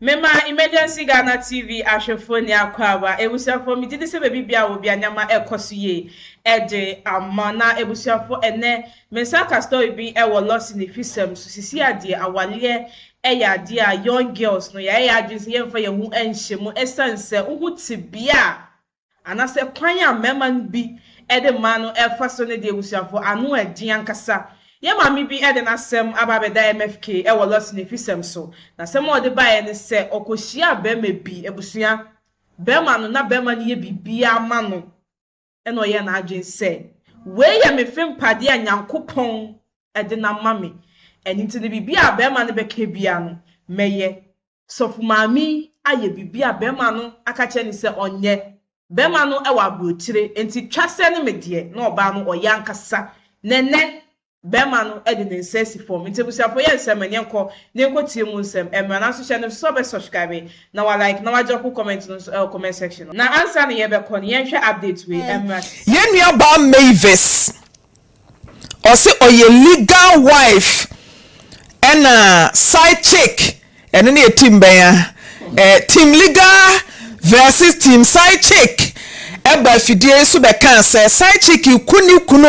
Mema Emergency Ghana TV ahwɛfoɔ ni akwaaba. Abusuafoɔ, megye di sɛ baabi biara wɔ bia nneɛma ɛkɔ so yie ɛde ama. Na abusuafoɔ, ɛnɛ me nsa aka story bi ɛwɔ Lawson Efisɛm so. Sisi adeɛ, awaleɛ ɛyɛ adeɛ a young girls no yɛayɛ yɛn adwene sɛ yɛmfa yɛn ho ɛnhyɛ mu, ɛsiane sɛ wohu tebea a anaasɛ kwan a mmarima no bi de mmaa no ɛfa so no deɛ, abusuafoɔ, ano ɛden ankasa. Yɛn maame bi de n'asɛm aba abɛda MFK ɛwɔ Lawson Efisɛm so. Na asɛm a ɔde baeɛ ne sɛ ɔkɔhyia barima bi, abusua, barima no na barima no yɛ biribiara ma no, ɛna ɔyɛ n'adwene sɛ wei yɛ me fempadeɛ a Nyankopɔn ɛde n'ama me, ɛno nti no biribi a barima no bɛka biara no mɛyɛ. Sɔfo maame yi ayɛ biribi a barima no aka kyerɛ no sɛ ɔnyɛ. Barima no wɔ aburokyire, nti twa sɛ ne me deɛ na ɔbaa no ɔyɛ ankasa. Nɛnɛ barima no de ne nsa asi fam. Nti abusuafoɔ, yɛ nsɛm ɛnyɛ nkɔ ne nkɔ tie mu nsɛm ɛmmerɛ. Nanso hyɛ no sɛ ɔbɛ subscribe na wa like na wa drop comment no nso ɛwɔ comment section no. Na ansa na yɛbɛkɔ no, yɛnhwɛ update wei ɛmmerɛ. Yɛn nuabaa Mavis, ɔse ɔyɛ legal wife ɛna side chick. Ɛno ne yɛ team bɛn a team legal versus team side chick. Ɛba afidie so bɛka sɛ side chick ku ne kunu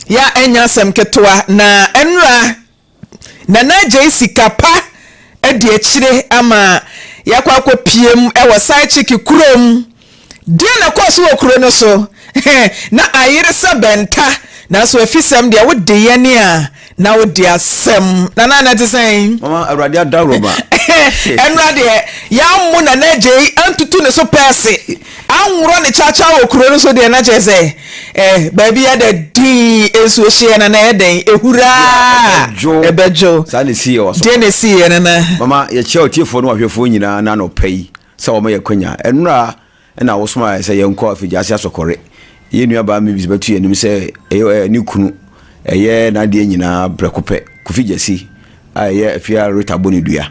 ya, ɛnya asɛm ketewa. Na ɛnora Nana Agye sika pa adi akyire ama yɛakɔ akɔpiem ɛwɔ side chick kurom. Deɛ na kɔɔ so wɔ kuro no so na ayere sɛ bɛnta, nanso afisɛm deɛ, wode yɛne a na wode asɛm. Nana, na te sɛn? Mama, Awurade adawuroma. Ɛnora deɛ, yɛammo Nana Agye yi antutu ne so pɛɛse anworɔ ne kyakya wɔ kuro no so deɛ, na kyerɛ sɛ baabi yɛda din nsuo hyeɛ na na ɛyɛ dɛn ehuraa. Ɛbɛdwo. Ɛbɛdwo. Saa na esi yɛ wɔ so. Deɛ na esi yɛ, Nana? Mama, yɛkyia otiefoɔ ne wahwɛfoɔ nyinaa na anɔpa yi sɛ wɔn yɛ kwanya. Ɛnora ɛna wosoma sɛ yɛnkɔ Afigya Ase Asɔkɔre. Yɛn nua baa Mavis bɛto yɛn anim sɛ ɛyɛ ne kunu ɛyɛ n'adeɛ nyinaa prɛko pɛ, Kofi Gyasi a ɛyɛ Afia Rita bɔ ne dua,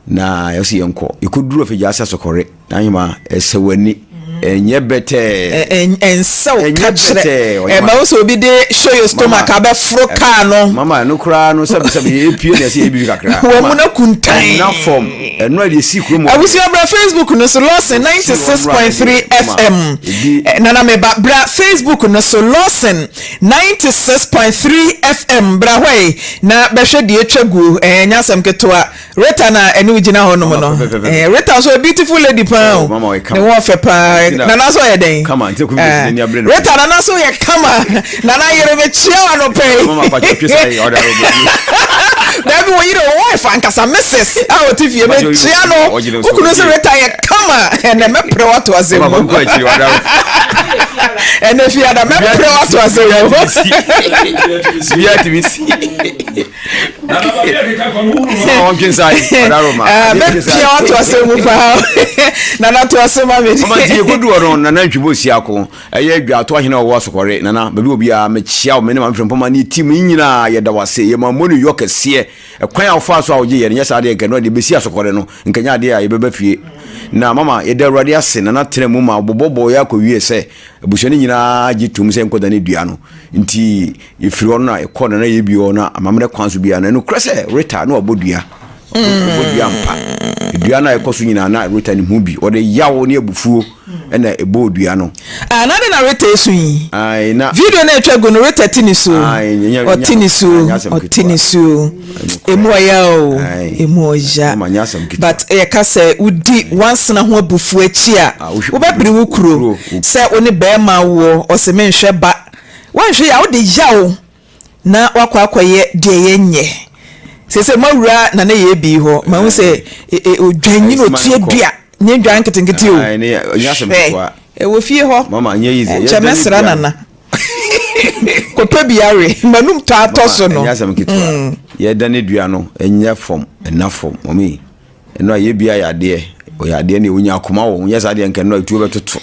na yɛsɛ yɛnkɔ. Yɛkɔduru Afigya Ase Asɔkɔre na ahema ɛsɛ w'ani, ɛnyɛ bɛtɛɛ. Ɛnsɛw ka Ɛnyɛ kyerɛ bɛtɛɛ. Ɛma wo sɛ obi de show your stomach abɛforo kaa no. Mama, ɛno koraa no, sɛbisɛbi, yɛpie na ɛsɛ yɛbibi kakra. Wɔn mu no kuntan. Ɛna fam ɛno a deɛ si kurom hɔ. Abusua, bra Facebook no so, Lawson 96.3 FM. Nana meba, bra Facebook no so, Lawson 96.3 FM, bra hɔ yi na bɛhwɛ deɛ atwa guo. Ɛnyɛ asɛm ketewa. Rita na ɛne wo gyina hɔ nom no. Mama, pɛpɛpɛ. Rita nso a beautiful lady paa o. Oh, mama, ɔyɛ kama. Ne ho ɔfɛ paa. Nti na- Nana nso ɔyɛ dɛn? Kama, nti Kofi Gyasi n'ani abere no. Rita, nana nso yɛ kama. Nana yere, mekyia wa no pɛ. Mama, pàtó twe sa yi ɔda ɔbɛ. Dabi, wo yere, wo wife ankasa, Mrs a ɔte fie, Ɔgye- mekyia no. ɔgye ne so, Wokunu sɛ ɔgye. Rita yɛ kama. Ɛnɛ mɛprɛ wato asɛm Mama, mu. nkɔ akyiri, ɔda. Ɛnɛ fiada mɛprɛ wato asɛm mu. Bia tumi si ɔntwe nsa yi, ɔda roma. Ah, mɛpia wato asɛm mu paa. Nana, to asɛm ma me. Mama, nti yɛkɔdu hɔ no, Nana Ntwibɔ Siako, ɛyɛ dwato ahene a ɔwɔ Asokɔre. Nana, baabi wɔ biara mekyia wo. Me ne Maame Frɛmpɔma ne team yi nyinaa, yɛda wo ase. Yɛma mmɔ ne yɔ kɛseɛ. Ɛkwan a wofaa so a wogye yɛ no, nyɛ saa deɛ nka no deɛ bɛsi Asokɔre no, nkanyɛ adeɛ a yɛbɛba fie. Na mama, yɛda Awurade ase. Nana tena mu ma bobɔbɔ yɛ akɔwie sɛ abusua no nyinaa gye tom sɛ nkɔda ne dua no. Nti yɛfiri hɔ no na yɛkɔ Nana yɛ bio hɔ no, amammerɛ kwan so biara no, ɛnokorɛ sɛ Rita na wabɔ dua, ɔbɔ dua mpa. Dua no a ɛkɔ so nyinaa na Rita ne ho bi, ɔde yaw ne abufuo ɛna ɛbɔɔ dua no. Ah, na de na Rita esu yi. Ae, na video na atwa gu no, Rita ti ne su. Ae, Ɔte ne su. Nyɛ asɛm Ɔte ketewa. ne su, emu ɔya o. Ae. Emu ɔya. Mama, nyɛ asɛm ketewa. But yɛka sɛ wodi wansena ho abufuo akyi a, Ah, wobɛpere wo kuro. Sɛ wo ne bɛrima woɔ, ɔsɛ menhwɛ ba, woanhwɛ yɛ a, wode yaw na wakɔ akɔyɛ deɛ yɛnyɛ sɛ mawura Nana yɛ bi hɔ mahu sɛ odwan nyi na Ɛsima otua nkɔ. dua nyɛ dwan nketenkete o. Ae, nyɛ asɛm Hwɛ, ketewa. ɛwɔ fie hɔ. Mama, nyɛ easy. Nkyɛ Yɛda ne mɛsra dua no. Nana kɔpɛ bi awe manum tɔ atɔ so no. Ɛnyɛ asɛm ketewa. Yɛda ne dua no, ɛnyɛ fam, ɛna fam mɔmi. Ɛno a yɛbia yɛ adeɛ, ɔyɛ adeɛ ne ɔnya akoma wɔ ho. Nyɛ saa deɛ nka ɛno a ɛtuo bɛtoto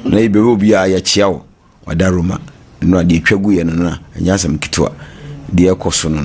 na yɛbɛbɛ obiaa yɛkyea wo, wada roma. Ɛno a deɛ ɛtwa gu yɛ no no a, ɛnyɛ asɛm ketewa. Deɛ ɛkɔ so no,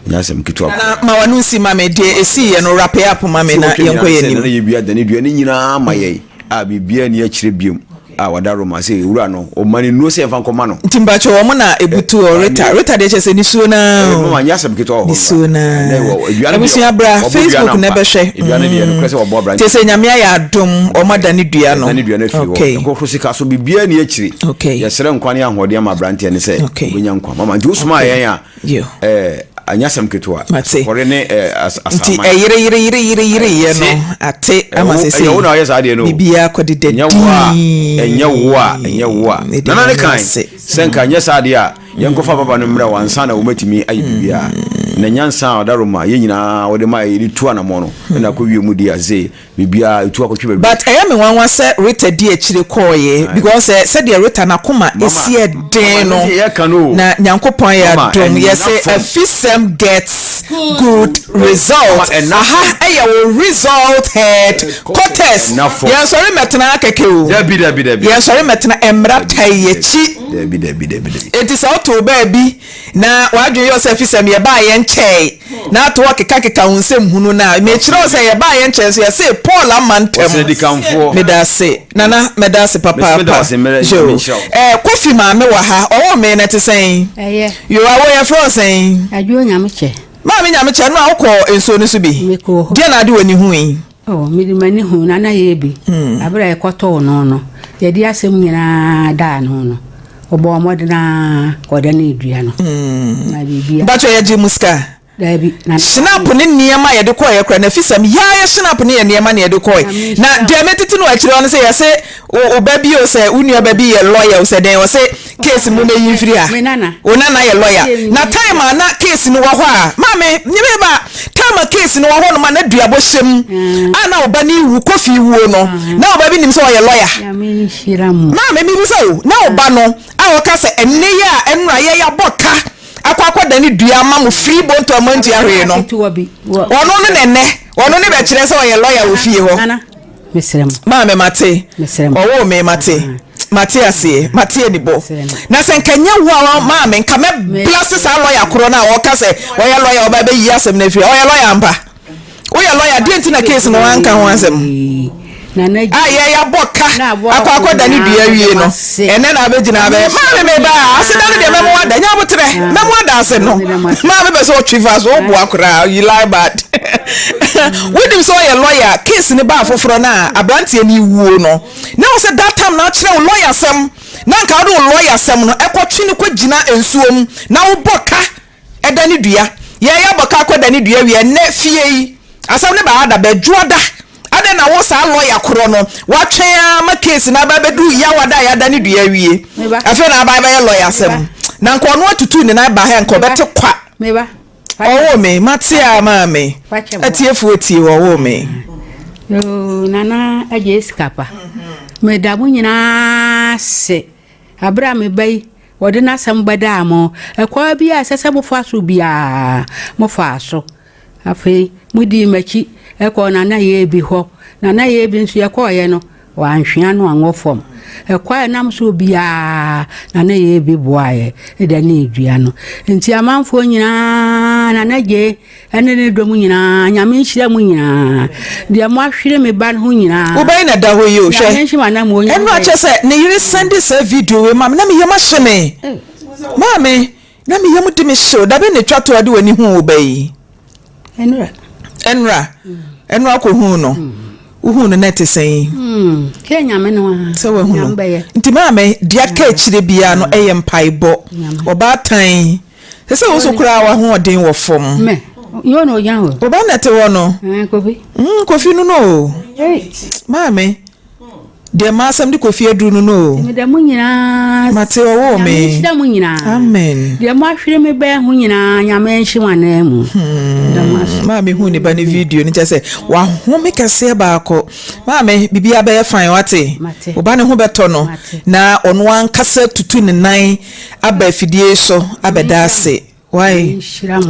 ɛnyɛ asɛm ketewa. Nana, ma wano nsi ma me deɛ ɛsii yɛ no, wrap it up ma me na yɛnkɔ yɛ Nana anim. yɛbia da ne dua no nyinaa ma yɛn a biribiaa ni akyerɛ biom. A wada Roma sɛ ewura no ɔma ne nnuro sɛ yɛmfa nkɔma no. Nti mpakyɛw wɔn na ebutu hɔ Rita Rita deɛ kyerɛ sɛ nisuo naa o. Mama nyɛ asɛm ketewa wɔ hɔ. Nisuo naa. Abusua bra Facebook na ɛbɛhwɛ. Edua no deɛ nokorɛ sɛ wɔbɔ abrante. Kyerɛ sɛ Nyame ayɛ adom wɔn ada ne dua no. Ɛda ne dua no afiri hɔ. Okay. Ɛkɔhoro sika so biribiara ni akyire. Okay. Yɛsrɛ nkwa ne ahoɔden ama abranteɛ no sɛ Okay. ɔbɛnya nkwa. Mama nti wosomaa yɛn a. Yo. Ɛɛ anyɛ asɛm ketewa. Mate. Asɔre ne ɛɛ as Nti asaman. ɛyere yere yere yere yere yɛ no ate ama Ɛwo sese. ɛyɛ wo na ɔyɛ saa deɛ no o. Biribiara kɔdeda Ɛnyɛ wo a ɛnyɛ wo a ɛnyɛ wo a. Mede Nana ne Nyame kan ase. sɛ nka nyɛ saa deɛ a yɛnkɔfa papa no mmrɛ wo ansa na wɔatumi ayɛ biribiara. Na nyansa a ɔda Roma yɛn nyinaa wɔde ma yɛde tu anamɔ no ɛna akɔ wie mu deɛ a sese biribiara ɛtu akɔtwe baabi. But ɛyɛ me nwanwa sɛ Rita di akyire kɔɔeɛ because sɛ sɛdeɛ Rita n'akoma ɛsi ɛden no na Nyankopɔn ayɛ adom yɛse afisɛm gets good result aha ɛyɛ wo result head quarters yɛnsɔre mmɛtena ha kɛkɛ o yɛnsɔre mmɛtena mmra tae yɛkyi enti sɛ woto baabi Na w'adwene yɛ wo sɛ efisɛ yɛbaa yɛn nkyɛe na ato hɔ kekakeka wo nsɛm hunu no a, mekyerɛ wo sɛ yɛbaa yɛn nkyɛe nso yɛsee Paul ama ntɛm. Meda ase Nana, mɛda ase papaapa. Yoo, eh, Kofi maame wɔ ha, ɔwoo me no ɛte sɛn? Ɛyɛ. Yoo, awo yɛfrɛ wo sɛn? Adwoa Nyamekyɛ. Maame Nyamekyɛ, ɛno a wokɔɔ nsuo no so bi? Mekɔɔ hɔ. Deɛn na ade w'ani hui? Oh, mede m'ani huu na na yɛyɛ bi. Bere a yɛkɔtoo no no, yɛde asɛm nyinaa daa no no, ɔbɔɔ mmɔden ara kɔdanee dua no. Na biribiara. Mpakyɛ yɛgye mu sika? Daabi. Na Schnapp ne nneɛma a yɛde kɔeɛ koraa, Nafisam, yɛa yɛ schnapp ne yɛ nneɛma na yɛde kɔe. Na deɛ metete no akyire hɔ no sɛ yɛse wo ba bi o sɛ wo nua ba bi yɛ lawyer o sɛ dɛn ɔse case mo mɛyi mfiri ha. Me nana. Wo nana yɛ lawyer. Na time a na case no wɔ hɔ a, maame, me ba, time a case no wɔ hɔ nom a na duabɔ hyɛ mu a na wo ba no rewu, Kofi wuo no, na wo ba bi nim sɛ ɔyɛ lawyer. Nyame nhyira mo. Maame, mebisa o, na wo ba no a ɔka sɛ ɛnnɛ yi a ɛnora yɛ yɛabɔ ka akɔ akɔdane dua ama mo firi bonto a moantua hwee no, ɔno no na ɛnnɛ ɔno ne bɛkyerɛ sɛ ɔyɛ lawyer wɔ fie hɔ. Mesrɛ mo. Maame mate. Mesrɛ mo. Ɔwoo me mate. Mate aseɛ. Mate anibɔ. Na sɛ nka nyɛ wo a maame nka mɛ blase saa lɔya korɔ no a ɔka sɛ ɔyɛ lɔya ɔba bɛyi asɛm no afiri. Ɔyɛ lɔya ampa. Woyɛ lɔya deɛ nti na case no wanka ho asɛm. A yɛ yɛabɔ ka akɔ akɔda ne dua awie no ɛnɛ na abɛgyina abɛ maame me ba aseda no deɛ mɛmo ada nyɛ aboterɛ mɛmo ada ase no maame bɛ sɛ ɔtwe fa so woboa koraa you lie bad. Wonim sɛ ɔyɛ lawyer case no baa foforɔ no a abranteɛ no wuo no na ɛwɔ sɛ that time na akyerɛ wo lawyer sɛm na nka wode wo lawyer sɛm no ɛkɔ twe no kɔ gyina nsuo mu na wobɔ ka ɛda ne dua yɛyɛ abɔ ka akɔ da ne dua wie ɛnɛ fie yi asɛm no baa da bɛdwoa da adɛn na wo saa lawyer korɔ no watwɛn ara ma case no aba bɛduru yawa da a yɛada ne dua awie afei na aba bɛyɛ lawyer sɛm na nka ɔno atutu ne nan ba ha nka ɔbɛte kwa. Ɔwoo me, mate a maame. Atiefoɔ tie, ɔwoo me. Yoo, Nana Agye Sikapa, meda mo nyinaa ase. Abere a meba yi, wɔde n'asɛm bɛdaa mo. Ɛkwan bi a ɛsɛ sɛ mofa so biara, mofaa so. Afei, modii m'akyi kɔɔ Nana Yebi hɔ. Nana Yebi nso, yɛkɔeɛ no, Wanhwea no anwɔ fam. Ɛkwan a ɛnam so biara na na ɛyɛ bi boa yɛ da ne dua no. Nti amanfoɔ nyinaa na na gye ɛne ne dɔm nyinaa Nyame nhyira mu nyinaa. Deɛ mo ahwere me ba no ho nyinaa. Wo ba yi na ɛda hɔ yi o hwɛ. Nyame nhyɛ mo anam o. Ɛno akyɛ sɛ ne yere sɛnde saa video wei ma me na me yam ahye me. Maame na me yam de me hyew da bɛn na etwa to a de w'ani huu wo ba yi? Ɛnora. Ɛnora. Ɛnora kɔhuu no. Wohuu no na ɛte sɛn? Kɛ nyame no a. Sɛ wahu no. Nti maame, deɛ aka akyire biara no ɛyɛ mpaebɔ. Ɔbaatan. Sɛ sɛ wo so koraa w'ahoɔden wɔ fam. Mɛ, yɛ na ɔgyina hɔ. Wo ba na ɛte hɔ no. Kofi. Kofi no no o. Maame. Deɛ m'asɛm de Kofi aduru no no o. Meda mo nyinaa ase. Mate ɔwoo me. Nyame nhyira mo nyinaa. Amen. Deɛ mo ahwere me bɛɛ ho nyinaa Nyame nhye mo anan mu. Meda mo ase. Maame hu ne ba ne video no kyɛ sɛ wahome kɛseɛ baako. Maame biribiara bɛyɛ fine wate. Mate. Wo ba ne ho bɛtɔ no Mate. na ɔno ankasa tutu ne nan aba afidie so abɛda ase. Wai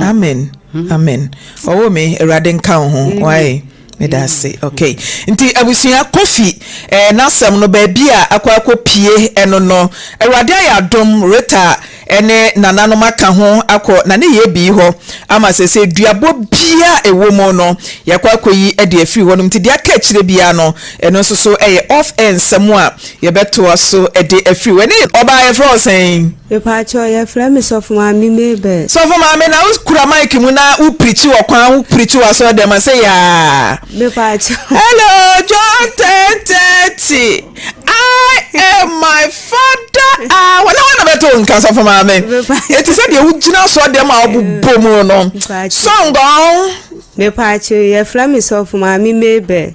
amen amen ɔwɔ me awurade nka wo ho wai meda ase okay nti abusua kofi eh, n'asɛm no baabi a akɔ akɔ pie ɛno no awurade ayɛ adom Rita. ne nananom aka ho akɔ na ne yɛ bii hɔ ama sɛsɛ duabɔ biara a ɛwɔ mu no yɛakɔ akɔyi de afiri hɔnom nti deɛ aka akyire biara no ɛno nso so ɛyɛ off air nsɛm a yɛbɛtoa so de afiri hɔ. Ɛne ɔbaa yɛfrɛ wo sɛn? Mepaakyɛw yɛfrɛ me Sɔfo Maame Mabel. Sɔfo Maame na wo kura mic mu na wo preachi wɔ kwan wo preachi wɔ asɔre dɛm a sɛ yaa. Mepaakyɛw. Hello John 10:30 I am my father ah wɔn na wɔn na bɛto nka sɔfo maame. Eti sɛ deɛ wogyina asɔre dɛm a ɔbobɔ mu no. Sɔngɔn. Mepaakyɛw yɛfrɛ me Sɔfo Maame Mabel.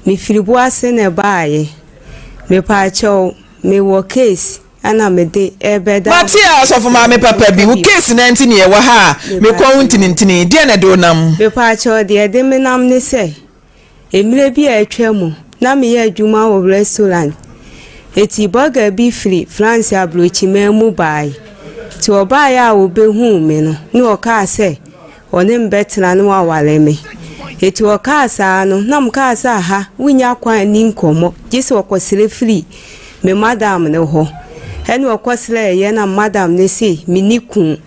Mefiri Boase na ɛbaayɛ. Mepaakyɛw mewɔ case. Ɛna mede rebɛda. Mate a, Ɔsɔfo Maame papa bi, wo case no ara nti na yɛwɔ ha a me kɔn ho ntinintini, deɛn na ɛde wo nam? Mepaakyɛw, deɛ ɛde me nam ne sɛ, mmerɛ bi a atwa mu, na meyɛ adwuma wɔ restaurant. Eti burger bi firi France aburokyiman mu baae. Nti ɔbaaeɛ a ɔbɛhuu me no, na ɔkaa sɛ ɔne me bɛtena na waware me. Eti ɔkaa saa no, na mekaa sɛ aha, wonnya kwan nni nkɔmmɔ, gye sɛ ɔkɔsrɛ firi me madam no hɔ. Ɛna ɔkɔsrɛeɛ na madam no se menni kun,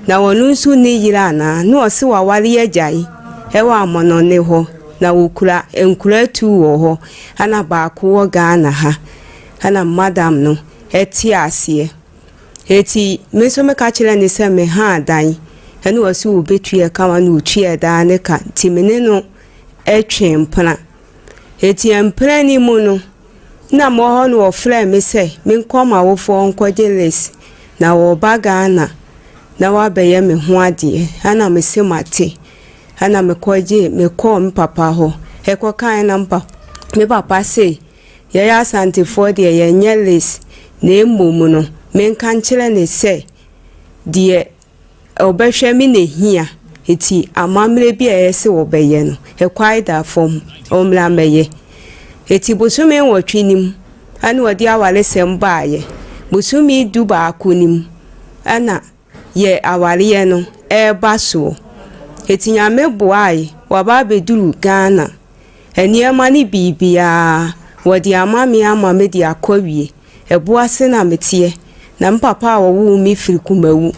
na ɔno nso nni yere anaa? Na ɔse waware agyae wɔ amɔnɔne hɔ, na ɔkura nkura tuu wɔ hɔ, ɛna baako wɔ Ghana ha. Ɛna madam no te aseɛ. Enti me nso meka kyerɛɛ no sɛ mehaa dan, ɛna ɔse ɔbɛtua ka ma na ɔtuaa dan no ka, nti me ne no twee mpena. Enti mpena no mu no, na mewɔ hɔ na wɔfrɛɛ me sɛ menkɔ m'awofoɔ nkɔgye list, na wɔreba Ghana na wɔabɛyɛ me ho adeɛ, ɛna mese mate. Ɛna mekɔgyee, mekɔɔ me papa hɔ kɔkaeɛ na me papa se Yɛn Asantefoɔ deɛ yɛnyɛ list na mmom no menka nkyerɛ no sɛ deɛ ɔbɛhwɛ me na ɛhia nti amammerɛ bi a ɛyɛ sɛ wɔbɛyɛ no ɛkwae da fam ɔmmra mmɛyɛ. Nti bosome nwɔtwe no mu ɛna ɔde awaresɛm baeɛ. Bosome du baako no mu ɛna yɛ awareɛ no ɛreba soɔ. Nti Nyame boae waba abɛduru Ghana. Nneɛma ne biribiara, wɔde ama me ama mede akɔ awie. Ɛbo ase na meteɛ. Na me papa a ɔwoo me firi Kumawu.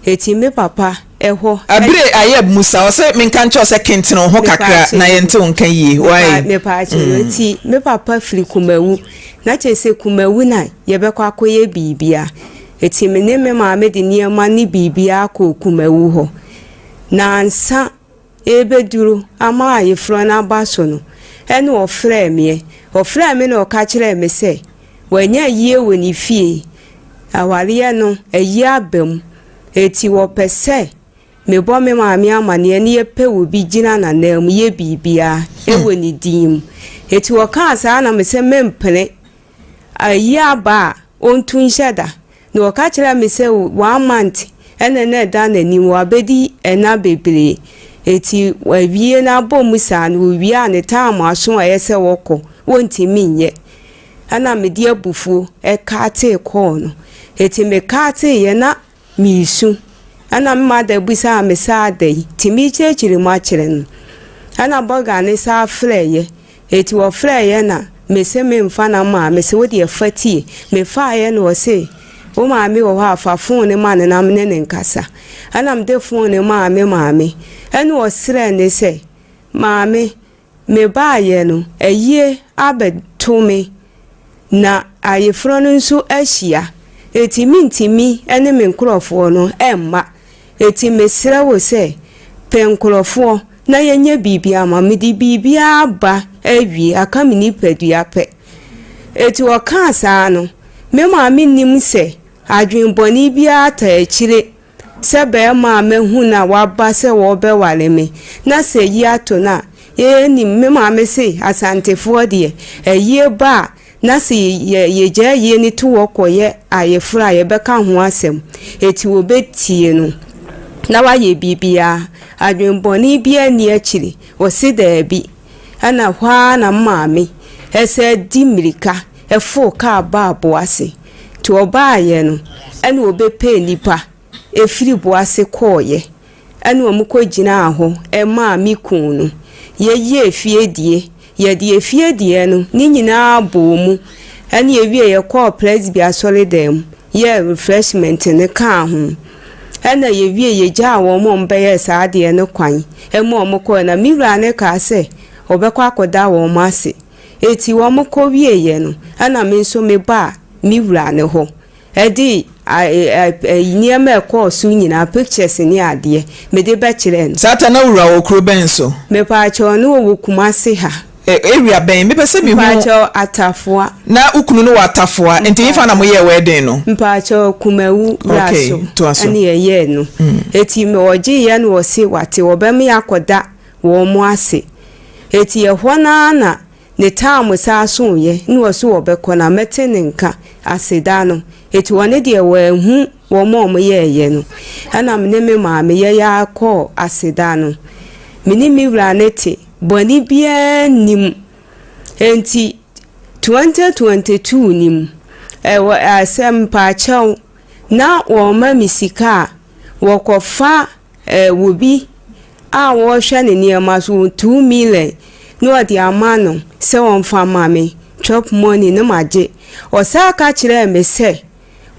Enti me papa hɔ. Abire Ayeb Musa, ɔse menka nkyerɛ wo sɛ kentene wo ho kakra na yɛnte wo nka yie, wai? Mepaakyɛw, enti me papa firi Kumawu. Na kyerɛ sɛ Kumawu na yɛbɛkɔ akɔyɛ biribiara. Enti me ne me maame de nneɛma ne biribiara kɔɔ Kumawu hɔ. Nansa rebɛduru ama ayeforɔ no aba so no, ɛna ɔfrɛɛ meɛ. Ɔfrɛɛ me na ɔka kyerɛɛ me sɛ, wanya ayie wɔ ne fie. Awareɛ no, ayie aba mu. Enti wɔpɛ sɛ mebɔ me maame amaneɛ na yɛpɛ obi gyina n'ananmu yɛ biribiara wɔ ne din mu. Enti ɔkaa saa na mesɛ mempene. Ayi aba a, ɔntu nhyɛ da. Na ɔka kyerɛɛ me sɛ one month ɛna na ɛda n'anim, wabɛdi nna bebree. Enti awie no abɔ mu saa no, ɔwie a ne time aso a ɛyɛ sɛ ɔkɔ, ɔntumi nyɛ. Ɛna mede abufuo ɛkaatee kɔɔ no. Enti mekaateeɛ na Meresu. Ɛna me mada bisaa me sɛ adɛn nti merekyerɛkyerɛ mu akyerɛ no. Ɛna bɔga no san frɛeɛ. Enti ɔfrɛeɛ na mese memfa na maa me se wodeɛ fa tie. Mefaeɛ na ɔse wo maame wɔ hɔ a fa fon no ma no na mene no nkasa. Ɛna mede fon no maa me maame. Ɛna ɔsrɛɛ no sɛ maame Mebaeɛ no, ayie abɛto me, na ayeforɔ no nso ahyia, enti mentumi ne me nkurɔfoɔ no mma. Enti mesrɛ wo sɛ, pɛ nkurɔfoɔ na yɛnyɛ biribi ama me. Mede biribiara aba awie, aka me nipadua pɛ. Enti ɔkaa saa no, me maame nnim sɛ adwene bɔne biara taa akyire Sɛ barima a mahu no a waba sɛ ɔrebɛware me na sɛ ayi ato no a, yɛn nim, me maame se Asantefoɔ deɛ, ayie ba a, na sɛ yɛ yɛgya ayie no to hɔ kɔyɛ ayeforɔ a, yɛbɛka ho asɛm. Enti wɔbɛtie no na wayɛ biribiara. Adwenbɔne biara nni akyire. Ɔse daabi. Ɛna hɔ ara na me maame san di mmirika foro kaa baa Boase. Nti ɔbaeɛ no, ɛna ɔbɛpɛɛ nnipa firi Boase kɔeɛ. Ɛna wɔkɔgyinaa hɔ maa me kunu no. Yɛyɛɛ fie die. Yɛde efie deɛ no, ne nyinaa bɔɔ mu. Ɛna yɛwieeɛ yɛkɔɔ Presby asɔredan mu. yɛɛ refreshment no kaa ho. Ɛna yɛwie yɛgyaa wɔn a wɔbɛyɛɛ saa adeɛ no kwan ma wɔkɔɛ. Na me wura no kaa sɛ ɔbɛkɔ akɔda wɔn ase. Enti wɔkɔwieeɛ no, ɛna me nso mebaa me wura no hɔ de nneɛma a ɛkɔɔ so nyinaa, pictures ne adeɛ, mede bɛkyerɛɛ no. Saa ta na wura wɔ kuro bɛn so? Mepaakyɛw, na ɔwɔ Kumasi ha. Area bɛn? Mepɛ sɛ mehu. Mpaakyɛw, Atafoa. Na wo kunu no wɔ Atafoa, nti hefa na moyɛɛ wedding no? Mpaakyɛw, Kumawu bra Okay, so toa so. ɛne yɛyɛɛ no. Eti me ɔgyeeɛ na ɔse wate, ɔbɛma yɛakɔda wɔn ase. Eti ɛhɔ no ara na ne time saa soeɛ na ɔse ɔbɛkɔ na mɛte ne nka aseda no. Eti ɔno deɛ wanhu wɔn a wɔyɛeɛ no. Ɛna me ne me maame yɛyɛ ara kɔɔ aseda no. Me ne me wura no te, bɔne biara nnim. Enti 2022 no mu, ɛwɔ asɛ mpaakyɛw na wɔma me sika a, wɔkɔfa obi a wɔrehwɛ ne nneɛma so, 2 million na ɔde ama no sɛ ɔmfa ma me chop money na magye. Ɔsan ka kyerɛɛ me sɛ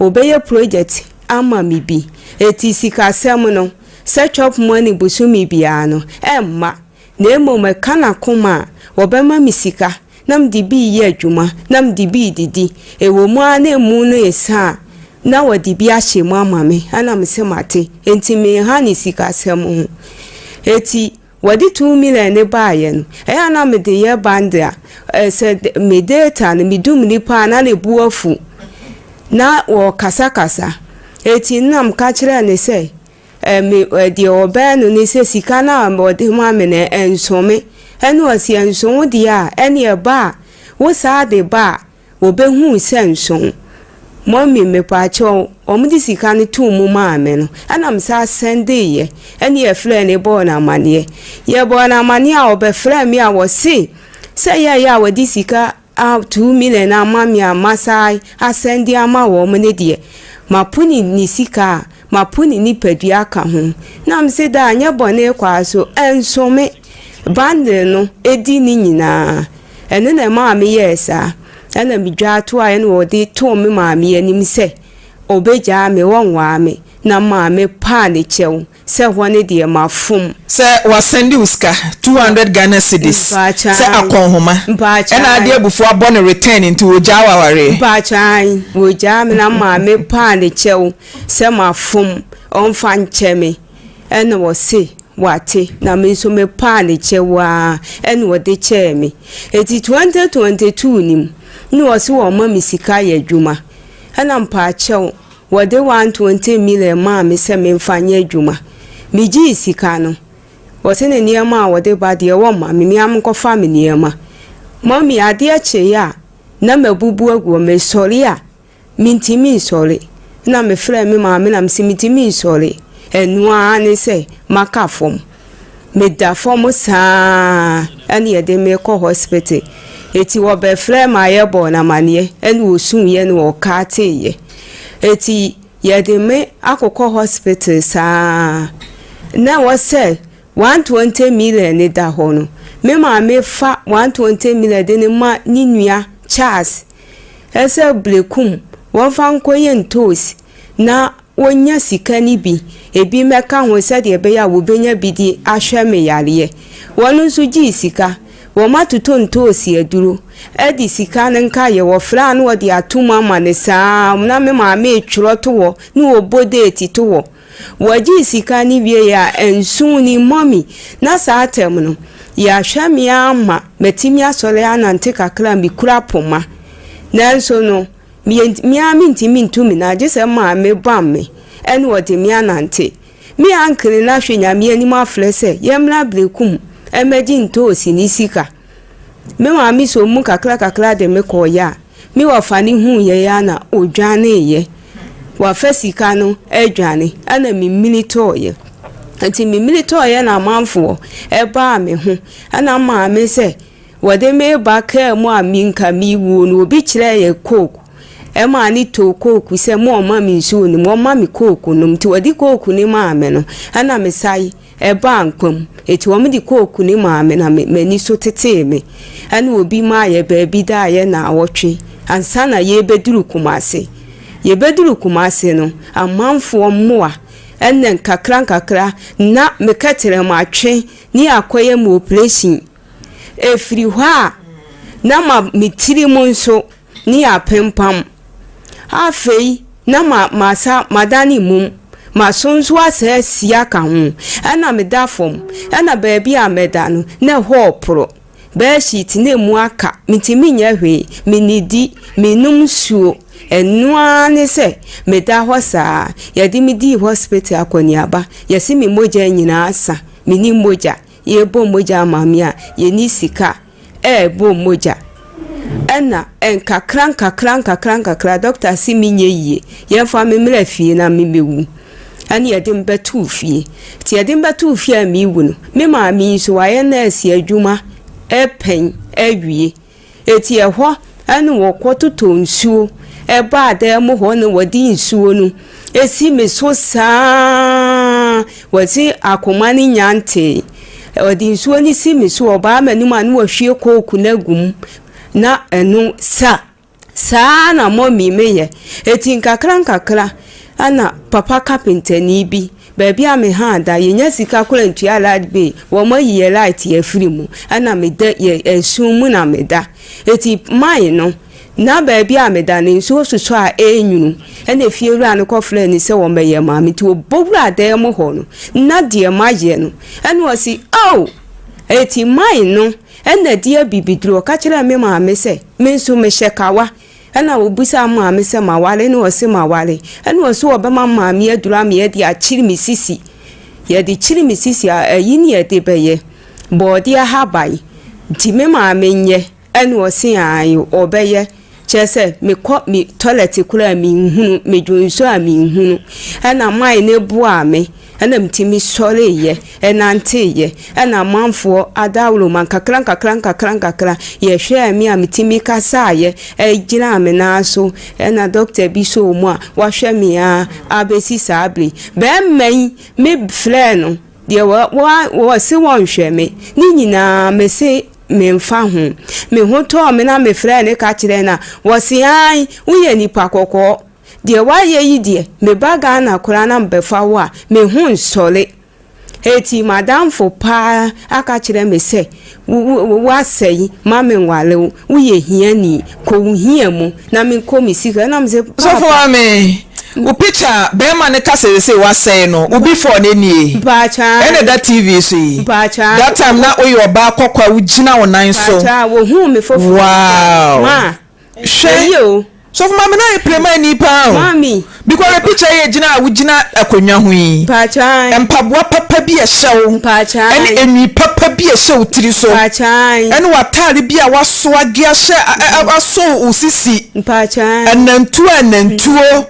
wɔbɛyɛ project ama me bi. Eti sikasɛm no, sɛ chop money bosome biara no, ɛmma. Na mmom ɛka n'akoma a, wɔbɛma me sika na mede bi reyɛ adwuma na mede bi redidi. Ɛwɔ mu ara na emu no resa a, na wɔde bi ahyɛ mu ama me. Ɛna mese mate. Enti menha ne sikasɛm ho. Eti wɔde 2 million ne baeɛ no, ɛyɛ a na mede yɛ bundle a, sɛ me data no medum nipa a na ne bo afu. Na wɔkasakasa. Eti na meka kyerɛɛ ne sɛ, me deɛ ɔbɛn no ne sɛ sika no a ɔde ma me no ɛnso me. Ɛna ɔse ɛnso wo deɛ a, ɛne ɛba a, wo saa de ba a, wɔbɛhu sɛ nso. Mummy mepaakyɛw, wɔn de sika no too mu maa me no, ɛna me saa sɛndeeɛ, ɛne yɛfrɛɛ no bɔɔ no amanneɛ. Yɛbɔɔ no amanneɛ a ɔbɛfrɛɛ me a wɔse sɛ yɛyɛ a wɔde sika a 2 million ama me a masa asɛnde ama wɔn ne deɛ, mapo ne sika a, mapo ne nipadua aka ho. Na mese daa nyɛ bɔne kwaa so, ɛnso me. Bundle no edi ne nyinaa. Ɛno na ɛmaa meyɛɛ saa. Ɛna medwaa toaeɛ na wɔde too me maame anim sɛ ɔbɛgyaa me, wɔnwaa me. Na maame paa ne kyɛw sɛ hɔ ne deɛ mafom. Sɛ wasɛnde wo sika 200 Ghana cedis sɛ akɔnhoma Mpaakyɛw. ɛna ade abufuo abɔ no return nti wɔgyaa wo awareɛ. Mpaakyɛw, wɔgyaa me na maame paa ne kyɛw sɛ mafom, ɔmfa nkyɛ me. Ɛna wɔse wate na me nso mepaa ne kyɛw a ɛna ɔde kyɛɛ me. Eti 2022 nim na wɔse wɔma me sika yɛ adwuma. Ɛna mpaakyɛw wɔde 120 million maa me sɛ memfa nyɛ adwuma. Megyee sika no, wɔse ne nneɛma a wɔde ba deɛ wɔmma me, mea menkɔfa me nneɛma. Mummy adeɛ kyeeɛ a na mabubu agu hɔ, mesɔre a mentimi nsɔre. Na mefrɛɛ me maame na mese mentimi nsɔre. Ɛno ara ne sɛ maka fam. Meda fam saa ɛna yɛde me kɔ hospital. Eti wɔbɛfrɛ me a yɛbɔɔ no amanneɛ ɛna osuiɛ na ɔkaateeɛ. Eti yɛde me akokɔ hospital saa na ɛwɔ sɛ 120 million ne da hɔ no, me maame fa 120 million de ne ma ne nua Charles ɛsɛ Blekum wɔmfa nkɔyɛ ntoosi na wɔnya sika no bi ebi mmɛka ho sɛdeɛ ɛbɛyɛ a wɔbɛnya bi de ahwɛ me yareɛ. Wɔn nso gyee sika. Wɔn atotɔ ntoosi aduro ɛde sika no nkaeɛ wɔfrɛ a na wɔde ato mu ama no saa na me maame retwerɛ to hɔ na wɔbɔ date to hɔ. Wɔgyee sika no wie a nson ni mummy na saa atɛm no yɛahwɛ me ama matumi asɔre anante kakra a mekura poma. Nanso no me ara mentumi ntu me nan gye sɛ maame bam me ɛna ɔde me anante. Me uncle no ahwɛ Nyame anim afrɛ sɛ yɛmmra Blekum ɛmmɛgye ntoosi ne sika. Me maame sɔ mu kakra kakra de me kɔɔeɛ a me wɔfa no huuiɛ a na odwaneeɛ. Wafa sika no adwane ɛna memini tɔɔeɛ. Nti memini tɔɔeɛ na amanfoɔ ɛbaa me ho ɛna maame sɛ wɔde me ba kaa mu a minka mewuo no obi kyerɛɛ yɛ Coke ɛmaa ne too Coke sɛ mo ɔma me nsuo nom ɔma me Coke nom nti wɔde Coke no maa me no ɛna mesae ɛbaa nkwa mu. Eti wɔn de Coke no maa me na m'ani so tetee me. Ɛna obi maa yɛ baabi da a yɛ naawɔtwe ansa na yɛrebɛduru Kumase. Yɛbɛduru Kumasi no, amanfoɔ mmoa ɛna nkakra nkakra na me kɛtrɛma twe ne akɔyɛ me operation. Ɛfiri hɔ a, na ma me tiri mu nso ne apempam. Afei na ma masa madane mum. Maso nso asa asi aka ho. Ɛna meda fam. Ɛna baabi a mɛda no, na ɛhɔ ɔporo. Bedsheet na emu aka. Mentumi nyɛ hwee. Mennidi, mennom nsuo. Ɛno ara ne sɛ meda hɔ saa. Yɛde me dii hospital akɔneaba. Yɛse me mogya nyinaa asa. Menni mogya. Yɛbɔ mogya ama me a, yɛnni sika ɛɛbɔ mogya. Ɛna nkakra nkakra nkakra nkakra doctor se menyɛ yie. Yɛmfa me mmra fie na memmɛwu. Ɛne yɛde me bɛtoo fie. Nti yɛde me bɛtoo fie a mewu no, me maame yi nso wayɛ nurse adwuma ɛpɛn awie. Eti ɛhɔ ɛna wɔkɔtotɔ nsuo ɛbaa dan mu hɔ na wɔde nsuo no esi me so saa. Wɔse akoma no nya ntee. Ɔde nsuo no si me so, ɔbaa m'anim a na wahwie coke no agu mu na ɛno sa. Saa na mummy meyɛ. Eti nkakra nkakra ɛna papa kapentani bi, baabi a me ha da, yɛnya sika koraa ntua light bill, wɔn ayi yɛ light afiri mu. Ɛna meda yɛ ɛsum mu na meda. Eti man no, na baabi a meda no nsuo sosɔ a ɛnwunu. Ɛna efiewura no kɔfrɛɛ no sɛ wɔmmɛyɛ maa me. Nti ɔbɔ wura dan mu hɔ no, na deɛ mayɛ no, ɛna ɔse, oh! Eti man no, ɛna di abibiduro. Ɔka kyerɛɛ me maame sɛ, me nso mehyɛ kawa. Ɛna obisaa maame sɛ maware na ɔse maware. Ɛna ɔse ɔbɛma maame aduro ama yɛde akyere me sisi. Yɛde kyere me sisi a, ɛyi ne yɛde bɛyɛ. Bɔɔde ahaban. Nti me maame nyɛ. Ɛna ɔse ae ɔbɛyɛ. Kyerɛ sɛ mekɔ me toilet koraa a menhunu, medwo nsuo a menhunu. Ɛna man no boaa me. Ɛna metumi sɔreeɛ, ɛnanteeɛ. Ɛna amanfoɔ adaworoma nkakra nkakra nkakra nkakra yɛhwɛɛ me a metumi kasaeɛ, ɛgyinaa me nan so. Ɛna doctor bi sɔɔ mu a wahwɛ me ara abɛsi saa bere yi. Bɛrima yi, mefrɛɛ no, deɛ wɔ wɔ wɔse wɔnhwɛ me ne nyinaa mese memfa ho. Me ho tɔɔ me na mefrɛɛ no ka kyerɛɛ no a, wɔse ae, woyɛ nipa kɔkɔɔ. Deɛ woayɛ yi deɛ, meba Ghana koraa na mebɛfa wo a, me ho nsɔre. Enti m'adamfo paa aka kyerɛ me sɛ, woasɛe, ma menware wo, woyɛ hiani, kɔ wo hia mu na menkɔ me sika. Ɛna mese, Sɔfo Paapa. Maame, wo picture a bɛɛma no ka seesei wasɛe no, wo before no nie. Mpaakyaa. Ɛna ɛda TV so yi. Mpaakyaa. That time na woyɛ ɔbaa kɔkɔɔ a wogyina wo nan so. Mpaakyaa, wɔhuu me foforɔ. Wow. Ma. Hwɛ. Ɛyɛ o. Sɔfo maame no ayɛ premani paa o. Maame. Because the picture yɛ gyina a wogyina akonnwa ho yi. Mpaakyaa. Mpaboa papa bi a ɛhyɛ wo. Mpaakyaa. Ɛne enwi papa bi a ɛhyɛ wo tiri so. Mpaakyaa. Ɛne w'ataare bi a wasoage ahyɛ asɔ wo sisi. Mpaakyaa. Ɛnantuo a ɛnantuo.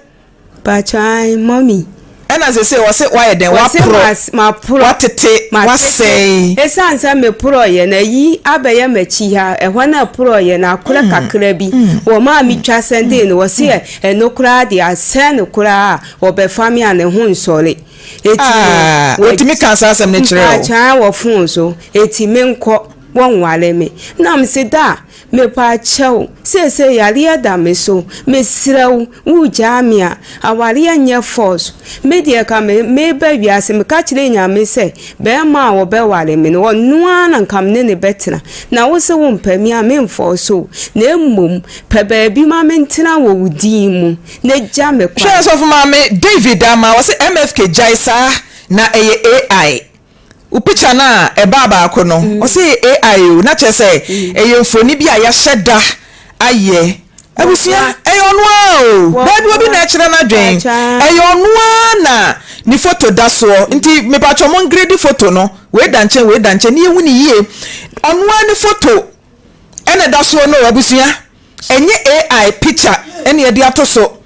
Mpaakyaa mummy. Ɛna sese wɔse wayɛ dɛn waporɔ. Maporɔ. Watete wasɛe. Esiane sɛ meporɔeɛ na ayi abɛyɛ m'akyi ha, ɛhɔ na ɛporɔeɛ na akorɛ kakra bi. Wɔmaa me twa sɛndee no, wɔse ɛno koraa deɛ asɛe no koraa a, wɔbɛfa me a ne ho nsɔre. Eti no. Wɔtumi kaa saa asɛm no kyerɛɛ wo? Mpaakyaa wɔ fon so, eti menkɔ, wɔnware me. Na mese da, Mepaakyɛw, seesei yareɛ da me so, mesrɛ wo, woregyaa me a, awareɛ nyɛ force. Me deɛ ka me meba wiase, meka kyerɛɛ Nyame sɛ, barima a ɔbɛware me no, ɔno ara na nka me ne no bɛtena. Na wo se wompɛ me a, memfɔɔse wo, na mmom pɛ baabi ma mentena wɔ wo din mu, na gya me kwan. Hwɛ Sɔfo Maame David ama ɔse MFK gyae saa na ɛyɛ AI. Wo picture no a ɛbaa baako no ɔse ɛyɛ AI o na kyerɛ sɛ ɛyɛ mfoni bi a yɛahyɛ da ayɛ. Abusua ɛyɛ ɔno ara o daabi obi na ɛkyerɛ n'adwen ɛyɛ ɔno ara na ne photo da soɔ nti mepatwɔ mo ngredi photo no wei da nkyɛn wei da nkyɛn ne yɛhu ne yie ɔno ara ne photo ɛna ɛda soɔ no abusua. Ɛnyɛ AI picture ɛna yɛde ato so.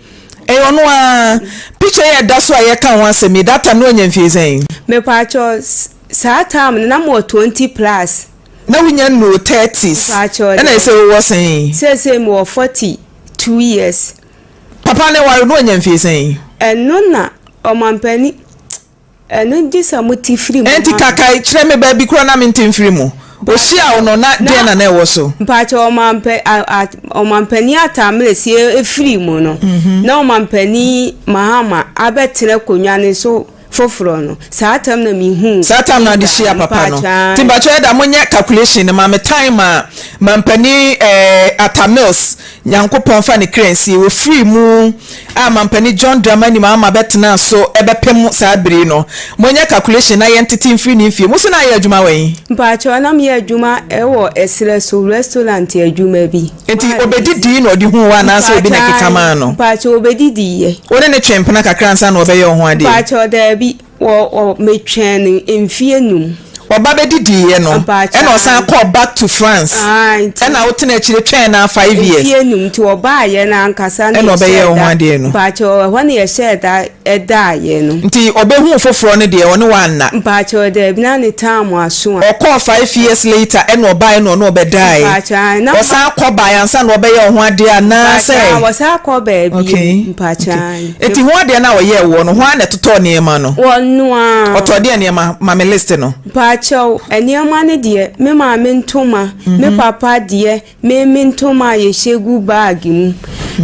Ɛyɛ ɔno ara. Picture yi a ɛda so a yɛreka ho asɛm yi, that time na wanya mfie sɛn? Mepaakyɛw, saa time no na mewɔ 20 plus. Na wonya nnuu thirties. Mepaakyɛw, Ɛna ɛsɛ wowɔ sɛn? Seesei mewɔ 42 years. Papa no ware no wanya mfie sɛn? Ɛno na ɔmampanin, ɛno gye sɛ mote firi mu Ɛnti ma me. kakae kyerɛ me baabi korɔ na mente mfiri mu. Ɔhyiaa wo no na deɛn na na ɛwɔ so? Mpakyɛ ɔmampɛ a a ɔmampanin Atta Mills firi mu no, na ɔmampanin Mahama abɛtena akonnwa no so foforɔ no, saa tam na mehuu Saa tam na ade hyia papa no. Mpakyɛ Nti mpakyɛ ɛda monyɛ calculation no ma me time a mampanin eh, Atta Mills Nyankopɔn fa ne kra nsie wɔfirii mu a mampanin John Dramani Mahama bɛtenaa so ɛbɛpem saa bere yi no. Monyɛ calculation na yɛntete mfiri ne mfie. Mo so na ayɛ adwuma wɔ he? Mpakyɛ na meyɛ adwuma wɔ ɛserɛ so restaurant adwuma bi. Nti obedidii na ɔde huu wo anaasɛ obi na ɛkeka maa no? Mpakyɛ obedidiiɛ. Wo ne no twee mpena kakra ansa na ɔbɛyɛ wo ho adeɛ? Mpakyɛ daabi, wɔ wɔ metwɛn no mfie num. Ɔba bɛdidiiɛ no Mpakyɛ ɛna ɔsan kɔɔ back to France Ae nti. ɛna wo tena akyire twɛn no ara 5 years. Mfie num nti ɔbaayɛ no ankasa na Ɛna ɔbɛyɛɛ yɛhyɛɛ wo ho da adeɛ no. Mpakyɛ ɛhɔ na yɛhyɛɛ da daeɛ no. Nti ɔbɛhuu foforɔ no deɛ ɔne wo anna? Mpakyɛw daabi na ne time aso a. Ɔkɔɔ 5 years later ɛna ɔbaeɛ na ɔne ɔbɛdaeɛ. Mpakyɛw ae na. Ɔsan kɔ baeɛ ansa na ɔbɛyɛ wo ho adeɛ anaa sɛ? Mpakyɛw wɔsan kɔ baa bio. Okay Mpakyɛw okay ae. Nti ho adeɛ no a ɔyɛɛ woɔ no hwan na ɛtotɔɔ nneɛma no? Ɔno ara. Ɔtɔɔ deɛn nneɛma? Ma me list no. Mpakyɛw nneɛma no deɛ me maame ntoma, me papa deɛ, me me ntoma a yɛhyɛ gu bag mu,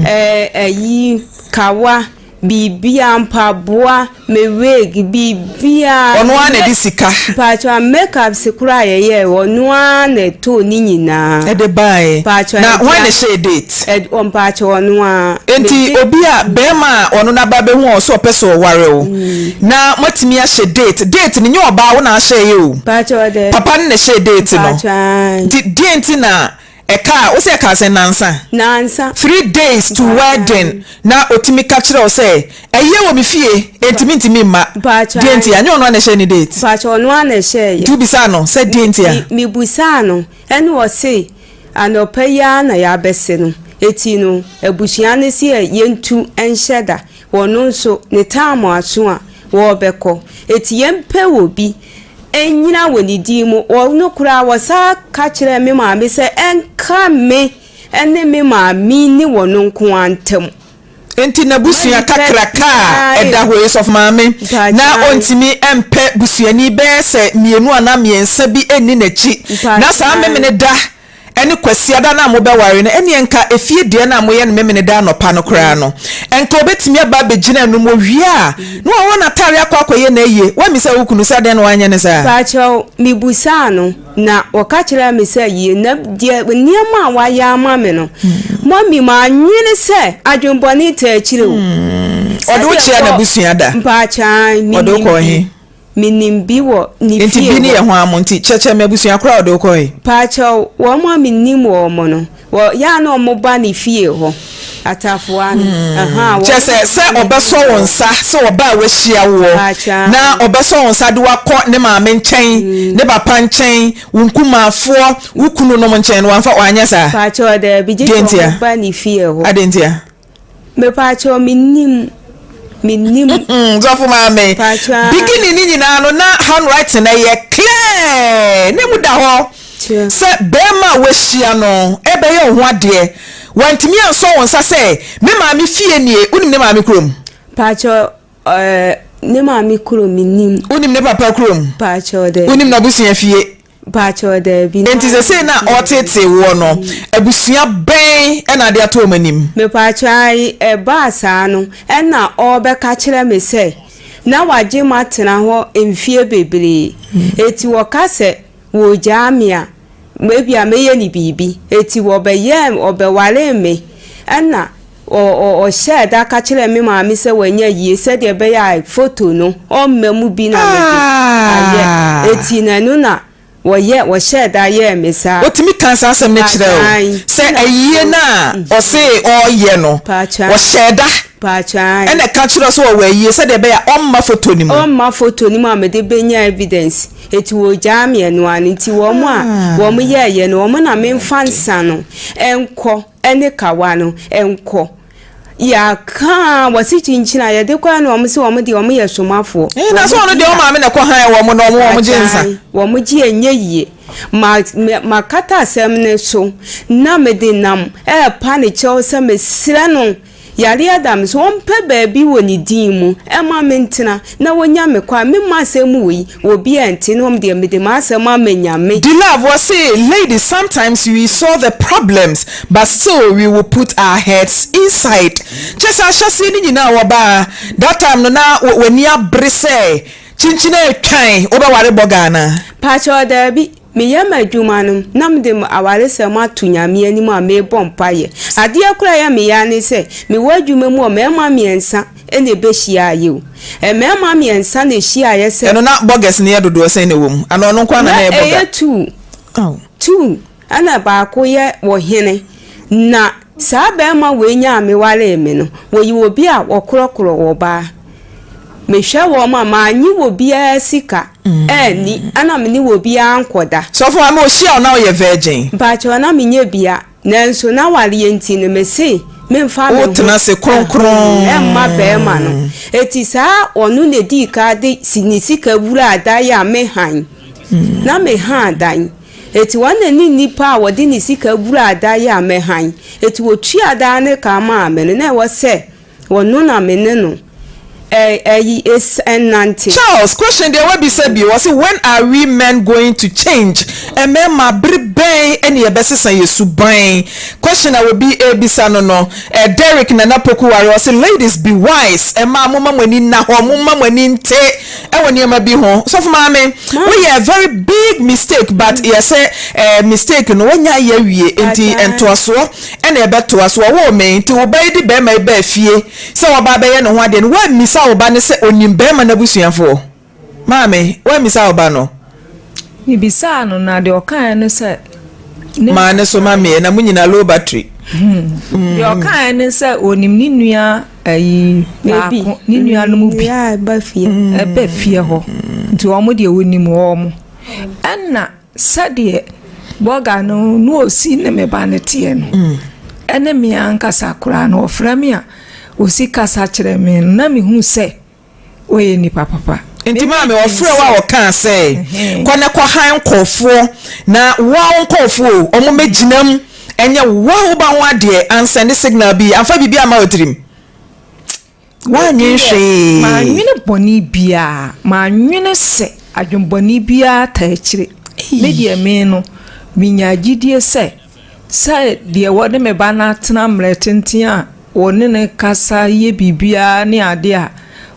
ɛɛ ayi kawa. Biribiara, mpaboa, me wig, biribiara. Ɔno ara na ɛde sika. Mpakyɛw, makeups koraa a yɛyɛɛ, ɔno ara na ɛtɔɔ ne nyinaa. Ɛde baeɛ. Mpakyɛw, Na hwan na ɛhyɛɛ date? Ɛ, mpakyɛw, ɔno ara. Enti obi a, barima a ɔno n'aba bɛhu a ɔsɛ ɔpɛ sɛ ɔware wo, na moatumi ahyɛ date, date no nyɛ ɔbaa wo na ahyɛeɛ o. Mpakyɛw, daabi. Papa no na ɛhyɛɛ date no. Mpakyɛw, ae. Nti deɛn nti na Ɛkaa, wo sɛ ɛkaa sɛn? Nansa? Nansa. Three days to wedding na otumi ka kyerɛ wo sɛ ɛyɛ wɔ me fie enti mentumi mma. Mpakyɛ Deɛ nti a? Ɛnyɛ ɔno ara na ɛhyɛɛ ne date? Mpakyɛ ɔno ara na ɛhyɛɛyɛ. Nti wobisaa no sɛ deɛ nti a? Me mebusaa no ɛna ɔse anɔpa yi ara na yɛabɛse no eti no abusua no se yɛntu nhyɛ da ɔno nso ne time aso a wɔrebɛkɔ eti yɛmpɛ obi nnyina wɔ ne din mu. Ɔno koraa wɔsan ka kyerɛɛ me maame sɛ ɛnka me ne me maame ne wɔn nko ara ntam. Enti n'abusua kakraka a ɛda hɔ yi, Sɔfo Maame, na ɔntumi mpɛ busuani bɛyɛ sɛ mmienu anaa mmiɛnsa bi nni n'akyi. Na saa Memeneda ne Kwasiada no a mobɛware no, ɛnneɛ nka efie deɛ no a moyɛ no Memeneda anɔpa no koraa no, nka ɔbɛtumi aba abɛgyina anom. Ɔwie a, na wahoro n'atadeɛ akɔ akɔyɛ n'ayie. Woammisa wo kunu sɛ adɛn na wanyɛ no saa? Pakyɛw, mibusaa no, na ɔka kyerɛɛ me sɛ yie, na deɛ nneɛma a wayɛ ama me no, mummy, mannwene sɛ adwemmɔne taa akyire o. Ɔde wo Sɛdeɛ kyeaa kɔ, n'abusua da? mpakyɛw, ae, Ɔde wo menim kɔɔ bi. he? Menim bi wɔ ne Nti fie bi ne hɔ. yɛ hwan mo nti kyerɛkyerɛ me abusua korɔ a ɔde wo kɔe. Paakyɛw, wɔn a menim wɔn no, wɔ yɛ a na wɔn ba ne fie hɔ, Atafoa no, ɛhaa, wɔn Kyerɛ sɛ, sɛ na menim ɔbɛsɔ wo wɔn. nsa, sɛ ɔba a wahyia woɔ, Paakyɛw. na ɔbɛsɔ wo nsa de wo akɔ ne maame nkyɛn, ne papa nkyɛn, wo nkumaafoɔ, wo kununom nkyɛn no, wamfa, wanyɛ saa? Paakyɛw, daabi, gye Deɛ sɛ ntia? wɔn ba ne fie hɔ. Adɛn ntia? Mepaakyɛw mennim mennim. Sɔfo maame Mpakyɛw. beginning ne nyinaa no na handwriting no yɛ clear na emu da hɔ sɛ bɛrima a wahyia no ɛbɛyɛ wo ho adeɛ wantumi ansɔ wo nsa sɛ me maame fie nie wonim ne maame kurom? Mpakyɛw ɛɛ ne maame kurom mennim. Wonim ne papa kurom? Mpakyɛw daabi. Wonim n'abusua fie? Mpakyɛw daabi. Enti sesei no a ɔreteetee woɔ no, abusua bɛn na ade ato wɔn anim? Mepakyɛw ae, ɛbaa saa no ɛna ɔrebɛka kyerɛ me sɛ na wagye m'atena hɔ mfeɛ bebree, eti ɔka sɛ wɔregyaa me a, ebia mɛyɛ no biribi, eti ɔbɛyɛɛ ɔbɛwaree me ɛna ɔhyɛɛ da ka kyerɛɛ me maame sɛ wanya yie sɛdeɛ ɛbɛyɛ a foto no ɔmma mu bi na mede ayɛ. Eti na ɛno na wɔyɛ wɔhyɛɛ da yɛɛ me saa. Otumi kaa saa asɛm no kyerɛɛ wo sɛ ayie no a ɔse ɔreyɛ no ɔhyɛɛ da ɛna ɛka kyerɛɛ wo sɛ ɔwɔ ayie sɛdeɛ ɛbɛyɛ a ɔmma foto no mu. Ɔmma foto no mu a mede bɛnya evidence. Eti wɔgyaa me ɛno ara no nti wɔn a wɔn yɛɛyɛ no wɔn na memfa nsa no nkɔ. ne kawa no nkɔ. Yɛaka a wɔse kyinkyin a yɛde kɔɛ no wɔn se wɔn deɛ wɔn yɛ somafoɔ. Ee na sɛ ɔno deɛ wɔn maame na ɛkɔ han wɔn na wɔn wɔn gye nsa. Wɔn gye ɛnyɛ yie. Ma makata asɛm no so na mede nam ɛrepa ne kyɛw sɛ mesrɛ no. Yareɛ da me so, ɔmpɛ baabi wɔ ne din mu mma mentena na wɔnya me kwan. Memma asɛm wei obiara nte na wɔn deɛ mede m'asɛm ama Nyame. Dilove wɔse ladies sometimes we saw the problems but still we will put our heads inside kyerɛ sɛ ahyɛseɛ no nyinaa wɔbaa that time no na w'ani abere sɛ kyinkyin atwan wobɛware bɔga anaa? Pakyɛw daabi, meyɛ m'adwuma no na mede awaresɛm ato Nyame anim a mebɔ mpaeɛ. Adeɛ koro a ɛyɛ me ya ne sɛ mewɔ adwuma mu hɔ mmarima mmiɛnsa na ɛbɛhyiaeɛ o. Mmarima mmiɛnsa na ɛhyiaeɛ sɛ. Ɛno na bɔgɛs no yɛ dodoɔ sɛn na ɛwɔ mu? Anaa ɔno nko ara na na ɛyɛ bɔga? Na ɛyɛ two. Two. Ɛna baako yɛ ɔhene. Na saa barima wei nyaa me waree me no, wɔyɛ obi a wɔkorɔkorɔ ɔbaa. Mehwɛ wɔn a, mannye obiara sika anni, ɛna me ne obiara ankɔda. Sɔfo maame, ɔhyia wo na woyɛ virgin? Mpakyɛw, na menyɛ bia, nanso n'awareɛ nti no, mese memfa me ho Wotena ase kronkron. mma barima no. Enti saa ɔno na ɛdii kan de ne sika wuraa dan a mehan. Na mehan dan. Enti wɔn na ne nnipa a wɔde ne sika wuraa dan a mehan. Enti wɔtuaa dan no ka maa me no, na ɛwɔ sɛ ɔno na me ne no ɛyi nnante. Charles, question deɛ wabisa bio, ɔse when are we men going to change? Mmarima, bere bɛn ne yɛbɛsesa yɛ suban? Question a obi rebisa no no, Derrick Nana Poku Ware, ɔse ladies be wise, mmaa momma mo ani nna hɔ, momma mo ani nte ɛwɔ nneɛma bi ho. Sɔfo maame, woyɛ very big mistake but yɛsɛ eh, mistake no wanya ayɛ awie nti ntoasoɔ ɛna ɛbɛtoa so. Wɔwoo me nti wo ba yi de bɛrima yi baa fie sɛ wɔba abɛyɛ ne ho adeɛ no woammisa wo ba no sɛ onim bɛrima no abusuafoɔ? Maame, woammisa wo ba no? Mebisaa no na deɛ ɔkaeɛ ne sɛ. Maa ne so ma meɛ na mo nyinaa low battery. Deɛ ɔkaeɛ ne sɛ onim ne nua ayi baako ne nuanom bi ɛba fie hɔ nti wɔn deɛ onim wɔn ɛna sɛdeɛ bɔga no na osi ne me ba no teɛ no ɛne me ankasa koraa no ɔfrɛ me a osi kasa kyerɛ me na mehu sɛ. Woyɛ nipa papa. Nti maame ɔfrɛ wo a ɔkaa sɛ kɔ na kɔ han nkorɔfoɔ na woa wo nkorɔfoɔ o ɔmo mɛgyina mu ɛnyɛ woa wo ba ho adeɛ ansɛnde signal bi amfa biribi amma wo tirim woannwen hwee. Mannwene bɔne biara mannwene sɛ adwenbɔne biara taa akyire me deɛ me no menya gyidie sɛ sɛ deɛ wɔde me ba no atena mmerɛ tenten a wɔne no kasa yɛ biribiara ne adeɛ a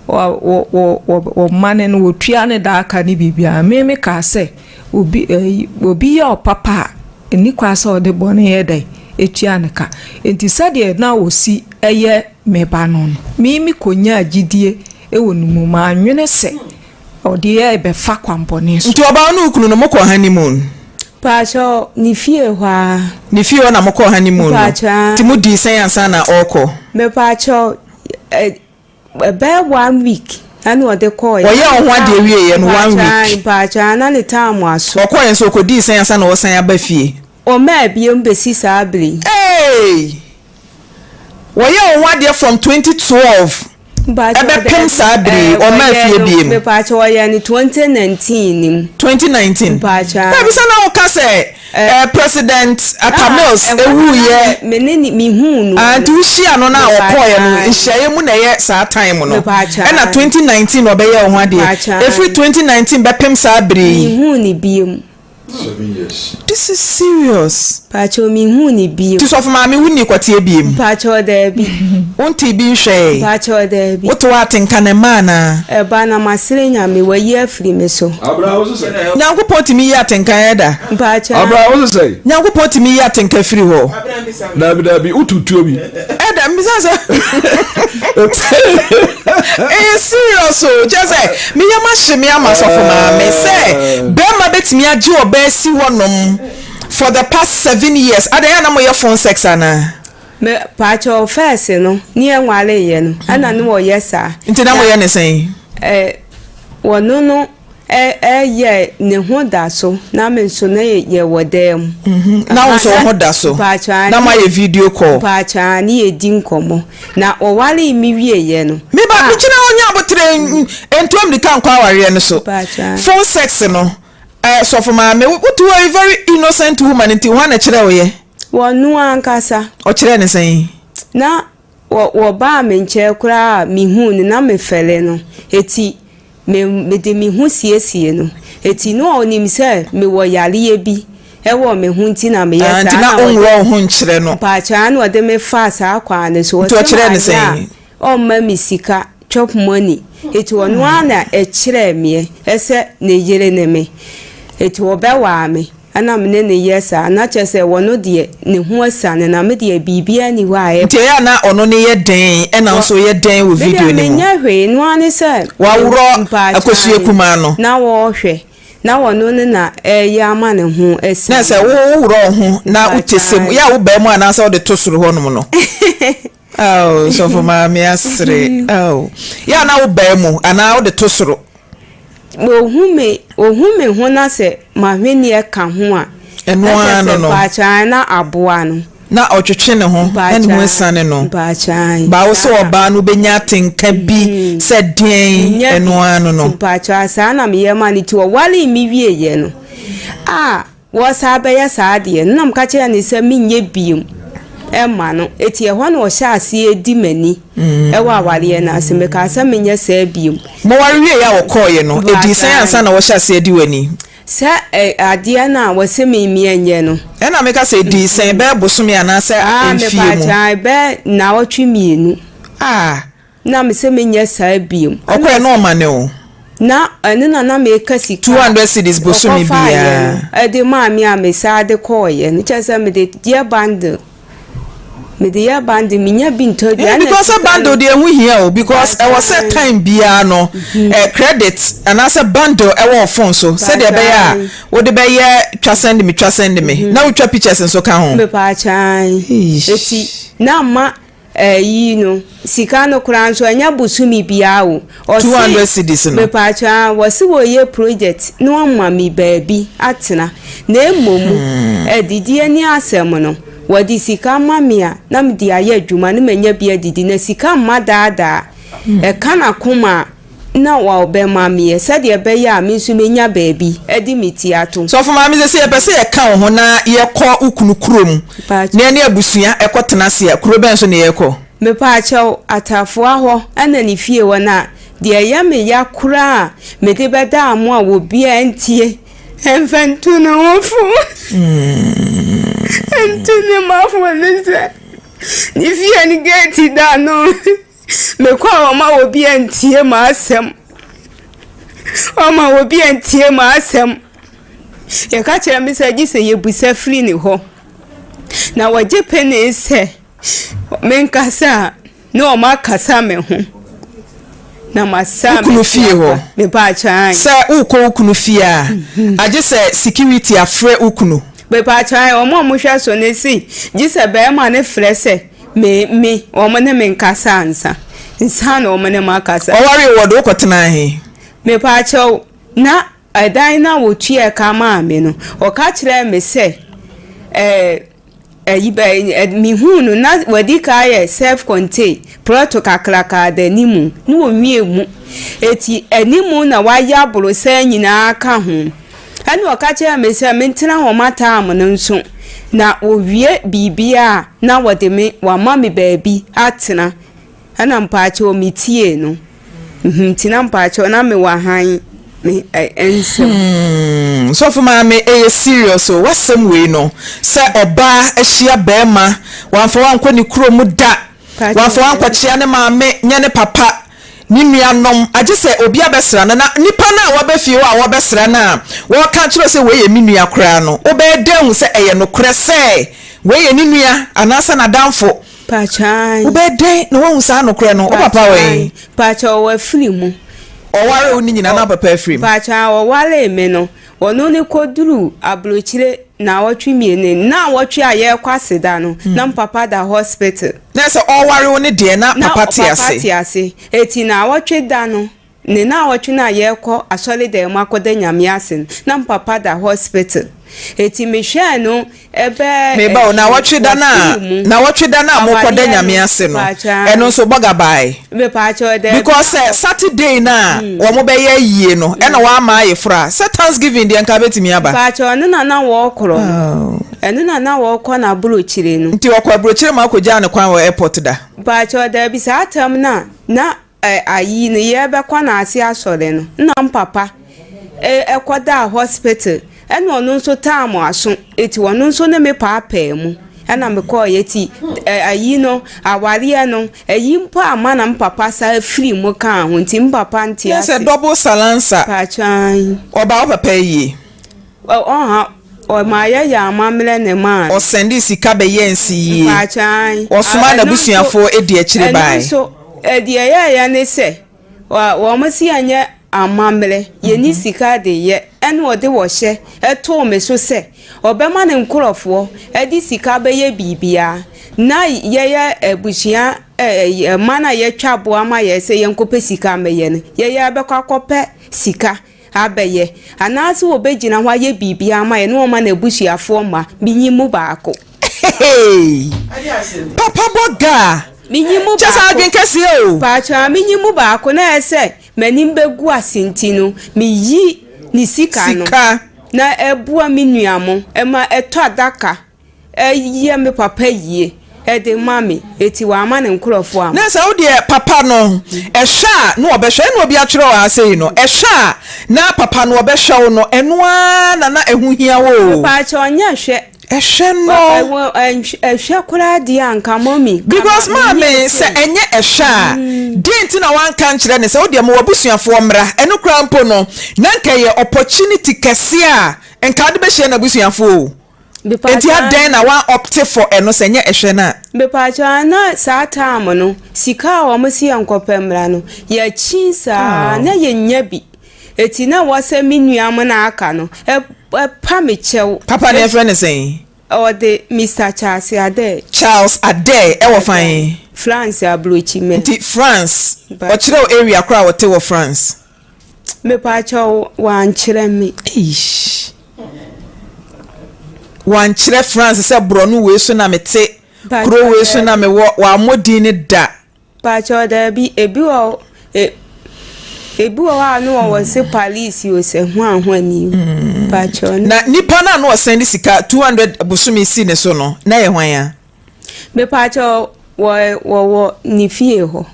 wɔmane no, wɔtua ne daa ka ne biribiara. Me mekaa sɛ, obi ɛyi obi yɛ ɔpapa a, ɛnni kwan sɛ ɔde bɔne yɛ dɛn ɛtua ne ka. Enti sɛdeɛ na ɔsi yɛ me ba no no, me mekɔnyaa gyidie wɔ ne mu. Mannwene sɛ Ɔde yɛ bɛfa kwanbɔne so. Nti ɔbaa wo ne wo kunu no mokɔɔ honeymoon? Mpakyɛw, ne fie hɔ ara. Ne fie hɔ na mokɔɔ honeymoon no? Mpakyɛw, aane. Nti mo dii sɛn ansa na ɔɔkɔ? Mepakyɛw, ɛ, ɛbɛyɛ one week ɛna ɔde kɔɔeɛ. Ɔyɛɛ wo ho adeɛ wieeɛ no one week? Mpakyɛw, aane, mpakyɛw, aane, na ne time aso. Ɔkɔɔeɛ nso ɔkɔdii sɛn ansa na ɔɔsan aba fie? Ɔmmaa biom bɛsi saa bere yi. Eeii! Wɔyɛɛ wo ho adeɛ from 2012 ɛbɛpem saa bere yi, ɔmmaa fie biem. Mepaakyɛw ɔyɛɛ no 2019 no mu. 2019? Mpaakyɛw. Dabi sɛ na woka sɛ eh, President Atta Mills ewuiɛ. Me ne ne mehuu no. Ah, nti wohyia no na ɔkɔɔeɛ no nhyiaeɛ mu na ɛyɛ saa time no. Mepaakyɛw. Ɛna 2019 na ɔbɛyɛɛ wo ho adeɛ. Mepaakyɛw. Ɛfiri 2019 bɛpem saa bere yi. Mehuu no biem. This is serious. Mpakyɛw me nhuu no bio. Ti sɔfo maame wo nni kɔteɛ biem. Mpakyɛw daabi. Wo ntee bi nhwɛɛ. Mpakyɛw daabi. Wo te hɔ atenka no ɛma anaa. Ɛba na masrɛ Nyame wayi afiri me so. Abra wo se sɛn? Nyankopɔn tumi yi atenka ɛda. Mpakyɛw. Abra wo se sɛn? Nyankopɔn tumi yi atenka firi hɔ. Daabi daabi wo tu tuo bi. Ɛda mbisa sɛ ɛyɛ serious o kyerɛ sɛ me yam ahye me ama sɔfo maame sɛ bɛrima bɛtumi agye ɔbaa si hɔ nom for the past 7 years adɛn a na moyɛ phone sex anaa. Me paakyɛw first no ne yɛ nware yɛ no ɛna ne wɔyɛ saa. Nti na moyɛ ne sɛn? Ɛ wɔno no. Ɛ yɛ ne ho da so na me nso na yɛ wɔ dan mu. Na wo nso wo ho da so na mo ayɛ video call. Mpakyɛw ne yɛ di nkɔmɔ na ɔwaree me wie yɛ no. Me ba me gyina hɔ nya abotere ntu amirika nkɔ awareɛ no so. Phone sex no eh, sɔfo maame wo te hɔ yi very innocent woman nti hwan na ɛkyerɛ wo yɛ? Wɔno ankasa. Ɔkyerɛɛ ne sɛn? Na. Wɔ wɔbaa me nkyɛn koraa a mehuu no na mefɛre no. Eti me mede me ho siesie no. Eti na ɔnim sɛ mewɔ yareɛ bi wɔ me ho nti na meyɛ Ah, saa nti na na ɔde wonworɔ wo ho nkyerɛ no. Mpakyɛw ana ɔde me faa saa kwan no so. Nti Ɔse ɔkyerɛɛ no manyɛ a sɛn? ɔmma me sika, chop money. Eti ɔno ara na ɛkyerɛɛ meɛ sɛ ne yere ne me. Eti ɔbɛwaa me. Ɛna me ne no yɛ saa. Na kyerɛ sɛ ɔno deɛ ne ho asiane na me deɛ biribiara nni hɔ a Nti ɛba. ɛyɛ a na ɔno ne yɛ dɛn ɛna wo Wɔ nso woyɛ dɛn wɔ me video deɛ no mu? menyɛ hwee, ɛno ara ne sɛ me Waworɔ akosua mpaakyae kumaa no. na wɔrehwɛ na ɔno ne na ɛreyɛ ama ne ho Na asiane sɛ no. wo worɔ wo ho na wote sɛ mu, Mpaakyae. yɛ a wobaa mu anaasɛ wode to soro hɔnom no? Ao, sɔfo maame asere. Ao. Yɛ a na wobaa mu anaa wode to soro? Ohu me, ohu me ho na sɛ m'ahweneɛ ka ho a, Ɛno na kyerɛ ara no sɛ no. mpaakyaa na aboa no. Na ɔtwetwe ne ho na ne ho Mpaakyaa, asiane no. mpaakyaa, Ba wo saa sɛ na. ɔbaa no wobɛnya atenka bi sɛ deɛn, Menya ɛno bi. ara no Nti no. mpaakyaa saa na meyɛ ma no. Nti ɔwaree me wieeɛ no, a. Wɔsan bɛyɛ saa adeɛ no, na meka kyerɛɛ no sɛ menyɛ bio mma no. Enti ɛhɔ na ɔhyɛɛ aseɛ di m'ani wɔ awareɛ no ase. Mekaa sɛ menyɛ saa bio. Moware wieeɛ a wɔkɔeɛ no, ɛdii sɛn ansa na wɔhyɛɛ aseɛ di w'ani? Sɛ adeɛ no a wɔse me menyɛ no. Ɛna meka sɛ ɛdii sɛn, bɛyɛ bosome anaasɛ mfeɛ mu? Mepaakyɛw, bɛyɛ nnawɔtwe mmienu. Ah! Na me sɛ menyɛ saa biom. Ɔkɔɛ na ɔma ne o. Na ɛno na na meka sika 200 cedis bosome ɔkɔfaeɛ no biara. ɛde maa me a mesaa de kɔɔeɛ no kyerɛ sɛ mede yɛ bundle mede yɛ bundle menya bi ntɔ Eh, aduane na because sɛ sika bundle no deɛ ɛho hia o because ɛwɔ sɛ time biara no eh, credit anaasɛ bundle ɛwɔ wo phone so sɛdeɛ ɛbɛyɛ a Mpakyɛw. wode bɛyɛ twa send me twa send me na wotwa pictures nso ka ho. Mepaakyɛw. Eish. Eti na ma Ɛyi no, sika no koraa nso ɛnyɛ bosome biara o. Ɔse, 200 cedis no. Mepaakyɛw aa, wɔse wɔyɛ project na wɔama me baabi atena. Na mmom, adidie ne asɛm no, wɔde sika ma me a, na mede ayɛ adwuma na manya bi adidi. Na sika mma daadaa. Ɛka n'akoma a. na wɔbɛma meɛ, sɛdeɛ ɛbɛyɛ a me nso mɛnya baabi de me ti ato. Sɔfo maame sese yɛpɛ sɛ yɛka wo ho na yɛkɔ wo kunu kurom na yɛne abusua ɛkɔ tena ase a kuro bɛn so na yɛkɔ? Mepaakyɛw, Atafoa hɔ ɛna ne fie hɔ na deɛ ɛyɛ me ya koraa a mede bɛdaa mo a obiara ntie mfa ntu ne ho fo ntu ne mma fo ne sɛ ne fie no gate da ano. Mekɔ a wɔma obi antie m'asɛm. Wɔma obi antie m'asɛm. Yɛka kyerɛ me sɛ gye sɛ yɛbusa firi ne hɔ. Na wɔgye pene sɛ menkasa a na wɔakasa me ho. Na masa Wo kunu fie hɔ. Mepaakyɛw. Sɛ wokɔ wo kunu fie a, agye sɛ security afrɛ wo kunu. Mepaakyɛw, wɔn a wɔhwɛ so no se gye sɛ barima no frɛ sɛ Me, me, wɔn ne me nkasa ansa. Nsa na wɔn ne me akasa. Ɔwaree wo, ɔde wo kɔtenaa he? Mepaakyɛw, na ɛdan no a wɔtuaa ka maa me no, ɔka kyerɛɛ me sɛ, ɛɛ, ɛyi bɛ, ɛ, mehuu no na wadi ka ayɛ self-contained, prɔto kakraka da animu, na wɔnwie mu. Eti animu na wayɛ aborosan nyinaa ka ho. Ɛnna ɔka kyerɛɛ me sɛ mentena hɔ m'atam no nso, na wɔwie biribiara a, na wɔde me, wɔama me baabi atena. Ɛnna mpaakyɛw metiee no. Nti na mpaakyɛw na mewɔ hann me ɛ nsam. Hmm, sɔfo maame ɛyɛ serious o, w'asɛm wei no, sɛ ɔbaa ahyia barima, wamfa wo ankɔ ne kurom da, wamfa wo ankɔkyea ne maame, nyɛ ne papa, ne nuanom, agye sɛ obi abɛsra no, na nipa no a waba fie hɔ a wɔbɛsra no a wɔreka akyerɛ wo sɛ wei yɛ me nua koraa no, wobɛyɛ dɛn ahu sɛ ɛyɛ nokorɛ sɛ wei yɛ ne nua anaasɛ n'adamfo? Wobɛyɛ dɛn na woahu saa nokorɛ no? Wo papa wɔ he? Paakyɛw, wafiri mu. Ɔwaree wo no nyinaa na wo papa afiri mu? Paakyɛw, ɔwaree me no, ɔno ne kɔduruu aburokyire naawɔtwe mmienu, naawɔtwe a yɛrekɔ aseda no, na me papa da hospital. Na sɛ ɔreware wo no deɛ, na papa te ase. Na papa te ase. Eti naawɔtwe da no, ne naawɔtwe no a yɛrekɔ asɔredan mu akɔda Nyame ase no, na me papa da hospital. Eti mehwɛɛ no ɛbɛ. Meba o, naawɔtwe da no a, naawɔtwe da no a mokɔda Nyame ase no, ɛno nso bɔga bae? Mepaakyɛw, daabi. Because sɛ Saturday no a wɔn bɛyɛ ayie no, ɛna wamma ayeforo a, sɛ Thanksgiving deɛ nka bɛtumi aba. Mepaakyɛw, ɛno na na wɔrekorɔ no. Ɛno na na wɔrekɔ n'aburokyire no. Nti ɔkɔ aburokyire ma akɔgyaa no kwan wɔ airport da? Mpakyɛw daabi saa tam no a na ayi no yɛrebɛkɔ n'ase asɔre no na mpapa kɔdaa hospital ɛna ɔno nso taa mo aso eti ɔno nso ne me paapaa mu ɛna mekɔɔyɛ ti ayi no awareɛ no ayi mpo ama na mpapa saa firi mu kaa ho nti mpapa nte ase. Yɛ sɛ double salansa. Pakyɛw. Ɔbaa wo papa yie. Ɔha ɔma yɛyɛ amammerɛ ne maa no. Ɔsɛnde sika bɛyɛɛ nsiyie. Mpakyɛ ae. Ɔsomaa n'abusuafoɔ di akyire baeɛ. Ɛno nso, deɛ ɛyɛeɛ ne sɛ, wɔn se yɛnyɛ amammerɛ, yɛnni sika de yɛ, ɛna ɔde ɔhyɛ too me so sɛ, ɔbɛma ne nkorɔfoɔ de sika bɛyɛ biribiara, na yɛyɛ abusua, mma no a yɛatwa aboɔ ama yɛn sɛ yɛnkɔpɛ sika mmɛyɛ no, yɛyɛ bɛkɔ akɔpɛ sika. Abɛyɛ, anaase wɔbɛgyina hɔ ayɛ biribi ama yɛn na wɔma n'abusuafoɔ mma, menyi mu baako. Hey! Papa bɔ gaa. Menyi mu Kyɛ sɛ baako. adwen kɛseɛ o. Paatwoo a menyi mu baako na ayɛ sɛ m'anim bɛgu ase nti no, meyi ne sika no Sika. na ɛboa me nua mo ma ɛtɔ adaka. Ɛyɛ me papa yie de ma me, enti wamma ne nkurɔfoɔ amma. Na sɛ wo deɛ papa no ɛhwɛ a na ɔbɛhwɛ, ɛna obi atwerɛ wɔ ha sei no, ɛhwɛ a na papa no ɔbɛhwɛ wo no, ɛno ara na na ɛho hia wo o. Mepaakyɛw nyɛ hwɛ. Ɛhwɛ no. Ɛhwɛ koraa deɛ a nka mummy. Because maame sɛ ɛnyɛ ɛhwɛ a, deɛ nti na wanka nkyerɛ no sɛ wo deɛ ma w'abusuafoɔ mmra, ɛno koraa mpo no na nka ɛyɛ opportunity kɛseɛ a nka wode bɛhyia n'abusuafoɔ o. Enti adɛn na wa opte for ɛno sɛ nyɛ ɛhwɛ no a? Mepaakyɛw na saa time no sika a wɔn se yɛn kɔpɛ mmra no yɛkyin saa na yɛn nya bi eti na wɔsɛ me nua mo na aka no ɛpa me kyɛw. Papa no yɛfrɛ no sɛn? Ɔde Mister Charles Adair. Charles Adair ɛwɔ fan? France aburokyi mɛ. Nti France ɔkyerɛ wo area koraa a ɔte wɔ France? Mepaakyɛw wankyerɛ me. Eish. Wankyerɛ France sɛ borɔno wei so na mete, kuro wei so na mewɔ, wammɔ din no da. Paakyɛw daabi, ebi wɔ e, ebi wɔ hɔ a no wɔwɔ se Paris o sɛ ho a ho ani o. Hmm. Paakyɛw. Na nipa no a na ɔsɛn de sika 200 bosome si ne so no, na yɛ hwan a? Mepaakyɛw wɔ wɔwɔ ne fie hɔ.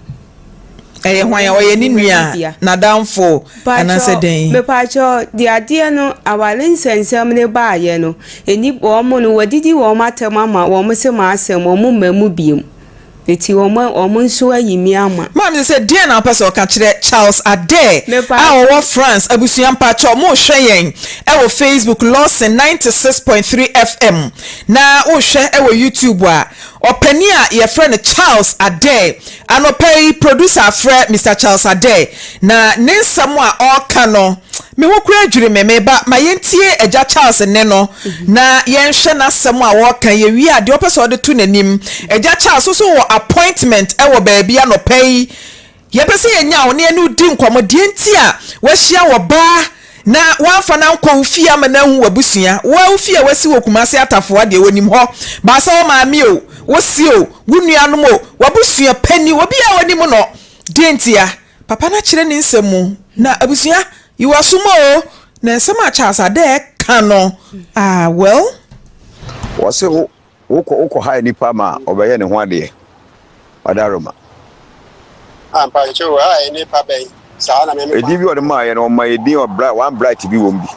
Ɛyɛ hwan a ɔyɛ ne nua, n'adamfo anaasɛ dɛn? Mepaakyɛw deɛ adeɛ no aware nsɛnsɛm no baayɛ no ɛni wɔn no wɔadidi wɔn atɛm ama wɔn se m'asɛm wɔn mma mu biom eti wɔn wɔn nso ayi me ama. Maame sɛ deɛn na wopɛ sɛ ɔka kyerɛ Charles Adair a ɔwɔ France abusua mpakyɛw mo hwɛ yɛn ɛwɔ Facebook Lawson 96.3 FM Na wohwɛ wɔ YouTube a, ɔpanin a yɛfrɛ no Charles Adair. Anɔpa yi, producer afrɛ Mister Charles Adair, na ne nsɛm a ɔreka no, me ho koraa dwiri me. Me ba, ma yɛntie Agya Charles nne no na yɛnhwɛ n'asɛm a ɔreka. Yɛwie a, deɛ ɔpɛ sɛ ɔde to n'anim. Agya Charles, wo nso wowɔ appointment wɔ baabi anɔpa yi. Yɛpɛ sɛ yɛnya wo na yɛne wo di nkɔmmɔ. Deɛ nti a woahyia ɔbaa na woamfa no ankɔ wo fie ama no ahu w'abusua. Wo ara wo fie a woasi wɔ Kumasi Atafoa deɛ, wɔnim hɔ. Baasa wo maame o, wo se o, wo nuanom o, w'abusua panin, obiara ɔnim no. Deɛ ntia? Papa no akyerɛ ne nsɛm mu. Na abusua, yi w'asom o. Na nsɛm a Charles Adair ka no, ah well. Wɔse wo Wokɔ wokɔ ha nipa ma ɔbɛyɛ ne ho adeɛ. Ɔdaroma. Ampa nkyɛ o ha nipa bɛn saa na mɛmɛ. Edin bi ɔde maa yɛ no ɔma yɛ din ɔbra one bright bi wɔm bi.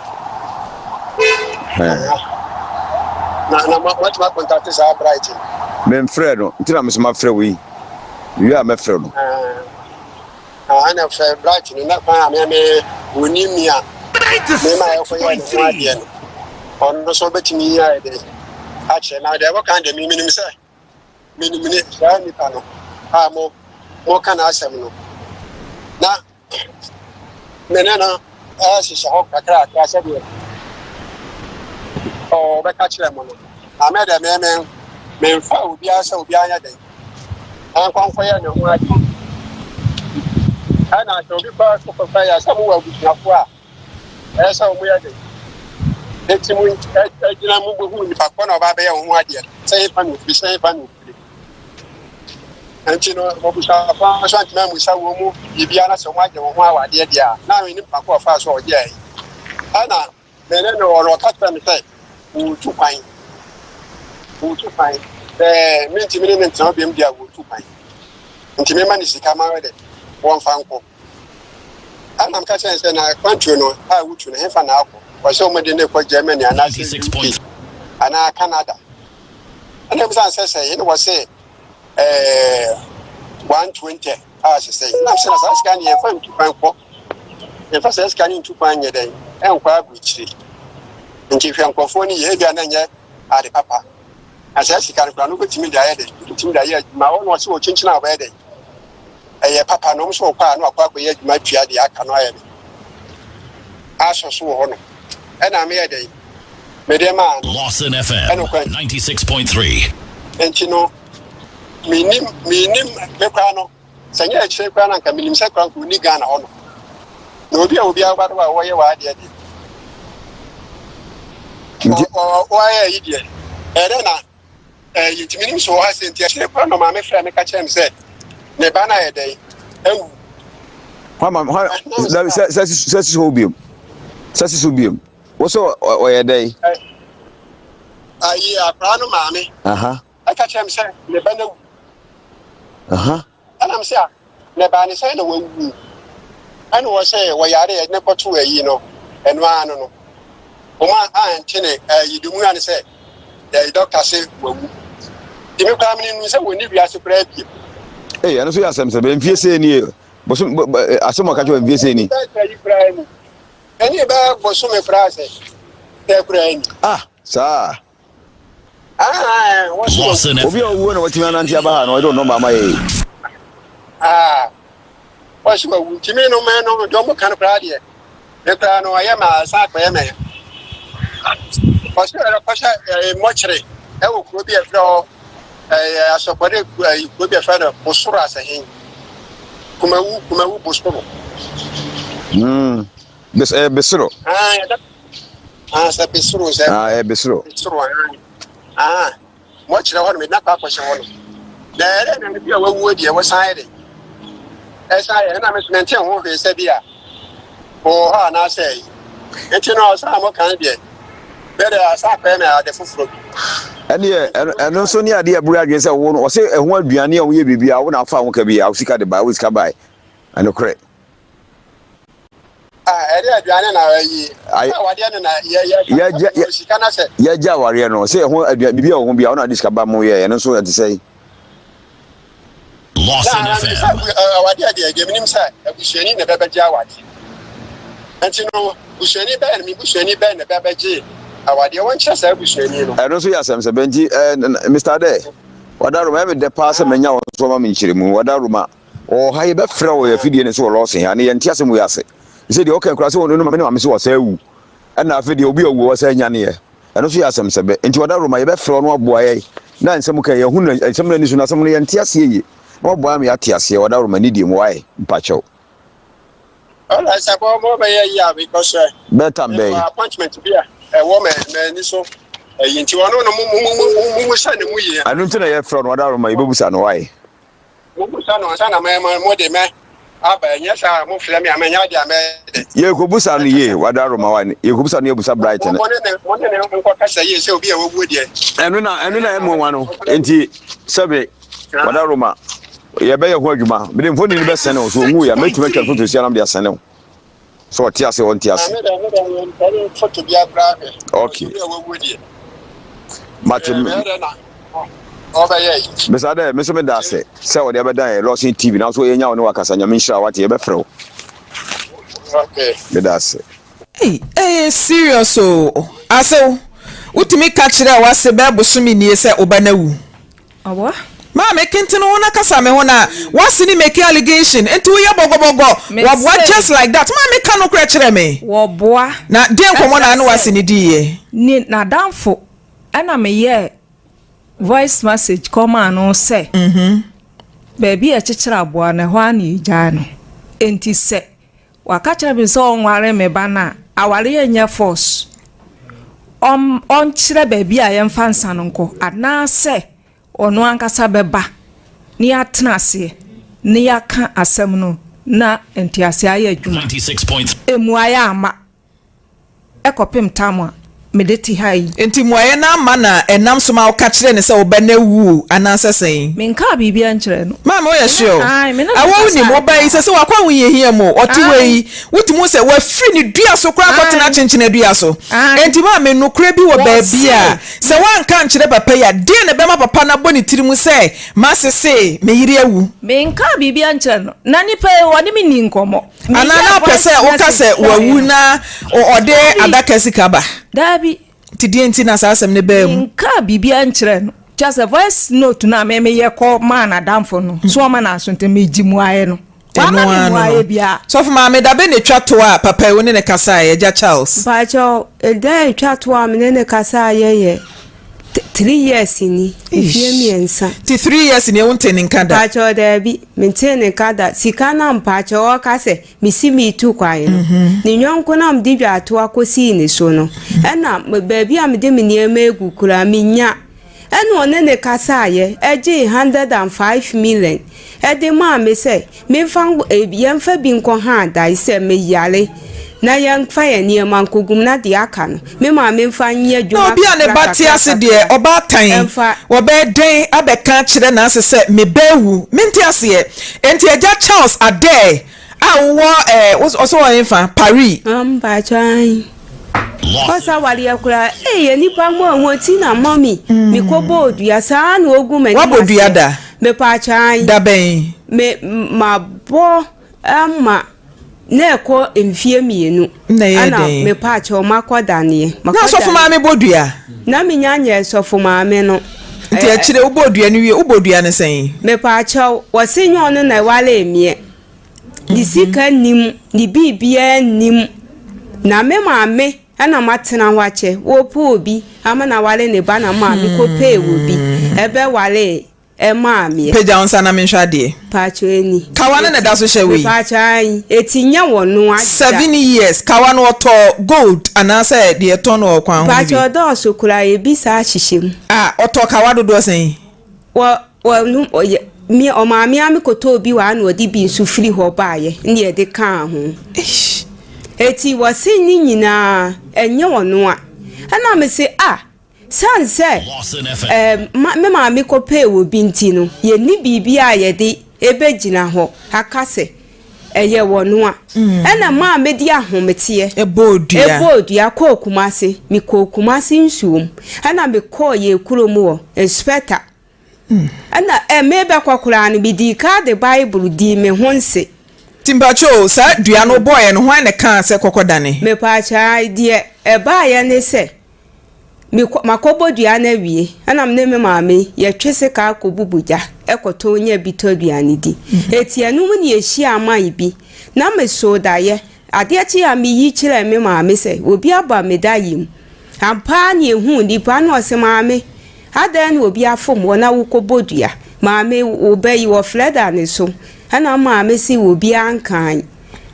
Na na mo atuma kɔntate saa bright no. Memfrɛ no nti na mesoma frɛ wo yi. Wie a mɛfrɛ no. Ɛna frɛ bright no na kwan a me me wɔnim me a me ma ɛkɔyɛ ne ho adeɛ no ɔno nso ɔbɛtumi ayɛ dɛ akyerɛ na deɛ wɔka deɛ menim sɛ menim ne saa nipa no a mo moka n'asɛm no na me ne no ɛhyehyɛ hɔ kakrakra sɛdeɛ ɔbɛka kyerɛ mo no na me deɛ me me memfa obiara sɛ obiara nyɛ dɛn Ɛnkɔ nkɔyɛ ne ho ade. Ɛna sɛ obi kɔ so kɔfa yɛ sɛ mowɔ abusuafo a, ɛyɛ sɛ wɔn yɛ den. Eti mu gyina mu bohu nipa kɔ na ɔba abɛyɛ wɔn ho adeɛ sɛ yɛfa no ofiri sɛ yɛfa no ofiri. Nti no abusuafo nso antumi amusa wɔn mu biribiara na sɛ wɔn agye wɔn ho awadeɛ deɛ a na nipa kɔ ɔfa so ɔgye ɛyi. Ɛna Me ne no wɔ no, ɔka kyerɛɛ me sɛ ɔretu kwan. Wɔtu kwan. Sɛ mentumi ne no ntena hɔ biom deɛ a, wɔtu kwan. Nti memma no sika ma ɔyɛ dɛ, wɔmfa nkɔ. Ɛna meka kyerɛɛ no sɛ, na akwantuo no a wotu no, hefa na akɔ? Ɔsɛ wɔde no rekɔ Germany anaasɛ UK anaa Canada. Ɛna mebisa no sɛ, sɛn? Ɛna wɔse ɛɛ 120 a sɛ sɛn. Ɛna mesɛ na saa sika no yɛmfa ntu kwan kɔ. Yɛmfa saa sika no ntu kwan nyɛ dɛn? Ɛnkɔ aburokyire. Nti hwɛ nkurɔfoɔ no yie, ebia na ɛnyɛ ade papa. Na saa sika no koraa no wobɛtumi de ayɛ dɛn? Wobɛtumi de ayɛ adwuma. Ɔno ɔse ɔkyinkyin a ɔbɛyɛ dɛn? Ɛyɛ papa na ɔmo sɛ ɔkɔ a na wakɔ akɔyɛ adwuma atua deɛ aka no ayɛ dɛn? Asɔ so wɔ hɔ no. Ɛna meyɛ dɛn? Mede maa no. Lawson FM Ɛna ɔkɔ 96.3. Nti no, menim, menim, me koraa no, Sɛ nyɛ akyire koraa na anka menim sɛ koraa nka ɔnni Ghana hɔ nom. Na obi a obi aware wo a wɔyɛ w'adeɛ deɛ, Nti. Wɔayɛ ayi deɛ, ɛyɛ dɛ na ɛyi nti menim sɛ wɔ ha sɛ nti akyire koraa na ɔmaame frɛ me ka kyerɛ me sɛ ne ba no ayɛ dɛn awu. Hwan ma hwan dabi sɛ sɛ sɛ si so biom sɛ si so biom wo sɛ ɔyɛ dɛn. Ayi akwaraa no maame. Aha. Ɛka kyerɛɛ me sɛ ne ba no awu. Aha. Ɛna me sɛ a, na ɛbaa ne sɛn na wawu? Ɛna wɔ sɛ wɔyare yɛde no kɔtoo ayi no, ɛno ara no no. Wɔn a ante ne ayi do mu ne sɛ ɛyi dɔkta se wawu. Nti me koraa me nim sɛ wɔnni wiase koraa bio. Ee, ɛno nso yɛ asɛm sɛ bɛ mfie sei nie, bosom asɛm a ɔka kyerɛ mfie sei ni. Ɛne bɛyɛ bosome koraa sɛ sɛ koraa ni. Ah, saa. Lawson Obi a FM. ɔwuo na watumi anante aba ha na ɔde nɔmba ama yɛ yi. Wɔsi wawu nti mi no mɛ no deɛ ɔmo ka no koraa deɛ me koraa no ɔyɛ ma ɛsan akɔyɛ mɛ ɔsi ɛrɛ kɔhyɛ ɛɛ mɔkyere ɛwɔ kuro bi a ɛfrɛ hɔ ɛɛ asɔkɔre ɛɛ kuro bi a ɛfrɛ no bosoro asɛhen kumawu kumawu bosoro. Mm. Bes ɛyɛ besoro. Ah, yɛda ah sɛ besoro sɛ. Ah, ɛyɛ besoro. Besoro ah. Ah, mo kyerɛ hɔ no mede nakɔ akɔhyɛ hɔ no. Na ɛdɛ na bi a wawuo deɛ wɔsan yɛ de. Ɛsan yɛ ɛna me so mente ho hwee sɛ bi a wɔ hɔ anaasɛ ɛyi. Nti no ɔsan mo kan deɛ bɛdɛ asa akɔyɛ me ade foforɔ bi. Ɛneɛ ɛno nso ne adeɛ ɛbere adwene sɛ wo no ɔsɛ ɛho aduane a woyɛ biribi a wo na afa ho ka bi a wo sika de bae wo sika bae ɛnokorɛ. Ah, ɛde aduane na ayi. Awadeɛ no na yɛ yɛ yɛ sika na sɛ. Yɛgya awareɛ no sɛ ɛho aduane biribi a wɔ ho bi a ɔna de sika ba mo yɛ ɛno nso ɛte sɛ. Lawson FM. Awadeɛ deɛ deɛ menim sɛ abusuani na ɛbɛbɛgye awadeɛ. Nti no busuani bɛn na me busuani bɛn na ɛbɛbɛgye awadeɛ wɔnkyerɛ saa busuani no. Ɛno nso yɛ asɛm sɛ bɛn nti ɛɛ Mr. Dɛ wadaroma ɛyɛ me dɛ paa sɛ manya wɔn so ama me nkyerɛmu wadaroma. Ɔwɔ ha yɛbɛfrɛ wɔ yɛn afidie no so wɔ Lawson ha ne yɛnte asɛm wei ase. Sɛ deɛ ɔka kura sɛ ɔno ne maame sɛ ɔsɛ awu ɛna afei deɛ obi awu ɔsɛ anyaneɛ ɛno nso yɛ asɛm sɛbɛ nti ɔda Roma yɛbɛfrɛ ɔno aboa yɛn na nsɛm ka yɛhu no nsɛm no ani so na asɛm no yɛnte aseɛ yie na waboa ama yɛate aseɛ ɔda Roma ne deɛ mu wae mpakyɛw. Alright, sɛ bɔ mo bɛyɛ yi a because eh, Bɛtam bɛn. appointment bi a ɛwɔ mɛ mɛ ani so ɛyi nti ɔno no mo mo mo mo mo hyɛ ne mu yie. Ɛno nti na yɛfrɛ no ɔda Roma yɛbɛbusa no wae. Mobusa no ansa na mɛ mɛ mode mɛ aba ɛnyɛ saa mofrɛ me a mɛnyɛ adeɛ a mɛyɛ dɛ. Yɛkɔbusa no yie wada Roma wa yɛkɔbusa no yɛbusa Bright no. Mo ne ne mo ne ne nkɔ kasa yie sɛ obi a wawuo deɛ. Ɛno na ɛno na ɛmmoa no nti sɛbe wada Roma yɛbɛyɛ ho adwuma mede mfoni no bɛsɛne wo so ɔnwu yɛ mɛtumi atwa foto sia na mede asɛne wo sɛ ɔte ase ɔnte ase. Okay. Mate Mesa dɛ me nso meda ase sɛ wɔde abɛdan yɛ Lawson TV nanso yɛnya wo ne wakasa nyame nhyira wate yɛbɛfrɛ wo. Meda ase. Ei ɛyɛ serious oo asew wotumi ka kyerɛ wase bɛɛ bosome nie sɛ wo ba no awu. Ɔboa. Maame kentene wo na kasa me ho na wase ne make allegation nti woyɛ bɔgɔbɔgɔ waboa just like that maame ka nokorɛ kyerɛ me. Wɔboa. Na deɛ nkɔmɔ na ne wase ne diiɛ. Ne n'adamfo ɛna meyɛɛ voice message kɔmaa no sɛ baabi a ɛkyekyere aboa no ɛhɔ ara na yɛgyae no enti sɛ waka kyerɛ me sɛ ɔnware me ba no a awareɛ nyɛ force ɔnkyerɛ baabi a yɛmfa nsa no nkɔ anaasɛ ɔno ankasa bɛba na yɛatena aseɛ na yɛaka asɛm no na nteaseɛ ayɛ adwuma. Mmuaeɛ amma. kɔpem tam a. mede te ha yi. Enti mmuaeɛ no amma na ɛnam so ma woka kyerɛɛ no sɛ wo ba no awu anaasɛ sɛn? Menkaa biribiara nkyerɛɛ no. Maame woyɛ sure? Ae, me ne no Awɔ wonim kasae. wo ba yi sɛ sɛ wakɔ ahohiahia mu o, ɔte hɔ Ae. yi wotumi hu sɛ wafiri ne dua so koraa akɔtena Ae. kyenkyena dua so. Ae. Enti maame nokorɛ bi wɔ baabi a Wɔse. sɛ woanka ankyerɛ papa yi a deɛn na ɛbɛma papa no abɔ ne tiri mu sɛ masese me yere awu? Menkaa biribiara nkyerɛɛ no. Na nipa yi ɔne me nni nkɔmmɔ. Anaa na ɔpɛ sɛ woka sɛ wawu na ɔde adaka sika ba? Daabi. Nti deɛ nti na saa asɛm no baa mu? Menkaa biribiara nkyerɛɛ no. Kyerɛ sɛ voice note no a me meyɛ kɔ maa n'adamfo no, so ɔma no aso nti megye mmuaeɛ no. Ɛno Wamma me ara no mmuaeɛ no. biara. Sɔfo maame, da bɛn na ɛtwa toɔ a papa yi wo ne no kasaeɛ, Agya Charles? Mpakyɛw, da a ɛtwa toɔ a me ne no kasaeɛ yɛ 3 years ni, mfeɛ mmiɛnsa. Nti 3 years nie wontee ne nka da? Mpakyɛw daabi, mentee ne nka da. Sika no a mpakyɛw ɔka sɛ mesi meretu kwan no, ne yɔnko no a mede dwatoa kɔsii ne so no, ɛna baabi a mede me nneɛma agu koraa mennya. Ɛna ɔne no kasaeɛ gyee 105 million de maa me sɛ Memfa yɛmfa bi nkɔ ha dae sɛ meyare na yɛmfa yɛn nneɛma nkɔgu mu na deɛ aka no me maame mfa nyɛ Na adwuma obi a ne kakra ba te kakra ase deɛ, kakra ɔbaatan, mfa. wɔbɛyɛ dɛn abɛka akyerɛ n'ase sɛ me ba awu? Mente aseɛ. Enti Agya Charles Adair a wowɔ ɛɛ, ɔsɛ wɔ hefa? Paris. Mpakyɛ ahe. Ɔsa wareɛ koraa ei yɛ nipa mu a ho ti na mummy me kɔ bɔɔ dua saa na ogu m'anim Wabɔ dua aseɛ da? mepaakyɛ ae Da bɛn? me mabɔ ama na ɛkɔ mfie mmienu Na ɛyɛ ɛna dɛn? mepaakyɛ makɔ daneɛ Na makɔ asɔfo daneɛ maame bɔ dua? na menya nyɛ sɔfo maame no Nti akyire wobɔɔ dua no wie wobɔ dua no sɛn? Mepaakyɛw wɔse nyɛ ɔno na ɛwaree meɛ Ne sika nnim, ne biribiara nnim. Na me maame na matena hɔ akyɛ, wɔrepɛ obi ama no aware ne ba na maame kɔpɛɛ obi bɛwaree maa meɛ. Pagya wo nsa na menhwɛ adeɛ. Paatwɔ ani. Kawa no na ɛda so hyɛ wei. Mepaatwɔ ayi, eti nyɛ wɔn ada. 7 years, kawa no ɔtɔ gold anaasɛ deɛ ɛtɔn no wɔ kwan ho no bi? Paatwɔ ɔdɔɔso koraa, ebi saa hyehyɛ mu. Ah, ɔtɔ kawa dodoɔ sɛn? Wɔ wɔ no ɔyɛ me ɔmaame ara mekɔtɔɔ bi wɔ ha na ɔde bi nso firi hɔ baeɛ ne yɛde kaa ho. Eti wɔse ne nyinaa ɛnyɛ ɔno a. Ɛna mese ah sane sɛ eh, ma, me maame kɔpɛɛ wɔ bi nti no yɛnni biribi a yɛde ɛbɛgyina hɔ aka sɛ ɛyɛ wɔn a. Ɛna maa mede ahometeɛ Ɛbɔɔ dua. ɛbɔɔ dua kɔɔ Kumasi. Mekɔɔ Kumasi nsuom. Ɛna mekɔɔ yɛn kurom hɔ, Inspector. Ɛna ɛ merebɛkɔ koraa no, medii kan de Bible dii me ho nse. Nti mpakyɛ o, saa dua no wobɔeɛ no, hwan na ɛkaa sɛ kɔkɔ dane? Mepaakyɛ, deɛ ɛbaeɛ ne sɛ, Mekɔ, makɔbɔ dua no awie, ɛna me ne me maame yɛtwe sekaa kɔbubu gya kɔtɔn nya bi tɔ aduane di. Enti ɛno mu na yɛhyiaa man bi, na mesoo daeɛ. Adeɛ kyeeɛ a meyi kyerɛɛ me maame sɛ obi aba me daeɛ mu. Ampa ara na yɛhuu nipa no, ɔse maame, adɛn na obi afom wo na wokɔbɔ dua? Maame, wo ba yi wɔfrɛ da ne so. Ɛna maame se obiara nkae.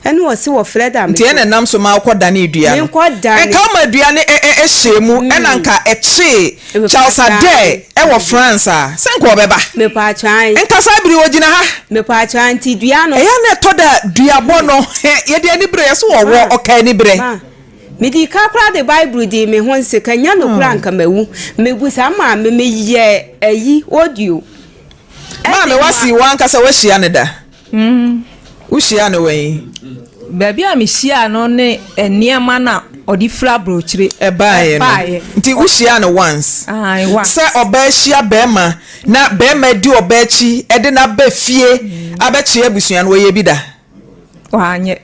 Ɛna ɔse wɔfrɛ da me Nti ɛna so. ɛnam so ma wokɔ danee dua no. Menkɔ dane. Nka woma dua no ɛ ɛ hyɛɛ mu ɛna nka ɛkyee Charles Adair ɛwɔ France a, sɛ nka ɔbɛba. Mepaakyɛw ae. Nka saa bere yi ogyina ha. Mepaakyɛw ae nti dua no. Ɛyɛ a na ɛtɔ da a duabɔ no yɛde anibere yɛse wɔwɔ ɔka anibere. Ma, medii ka koraa de Bible dii me ho nse ka nya nokorɛ a nka mawu. Mebu saa maame meyɛɛ ayi audio. Maame wasi wankasa wahyia no da? Wohyiaa no wɛn? Baabi a mehyiaa no ne nneɛma no a ɔde firi aburokyire ɛbaeɛ no. Nti wohyiaa no once? Ae, once. Sɛ ɔbaa hyia bɛrima na bɛrima di ɔbaa akyi de no aba fie abɛkyea abusua no, wɔyɛ bi da? Wanyɛ.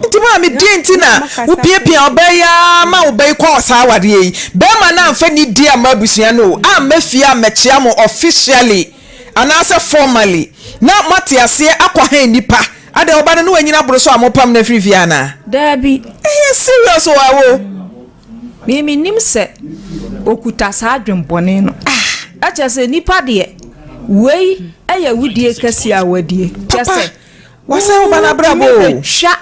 Nti maame deɛ nti na wopiapia ɔbaa yi ara ma wo ba yi kɔɔ saa awareɛ yi? Bɛrima no amfa nidie amma abusua no o, amma fie ammɛkyea mo officially anaasɛ formally na moate aseɛ akɔ han nnipa. Adɛn ɔba no ne wanyini aboro so a mopam no afiri fie anaa? Daabi. Ɛyɛ serious o awo. Me mennim sɛ ɔkuta saa adwenbɔne no. Ɛkyerɛ sɛ nipa deɛ wei yɛ awudie kɛseɛ a wadie. Kyerɛ sɛ. Wasɛe wo ba no abrabɔ o. Wotumi bɛtwa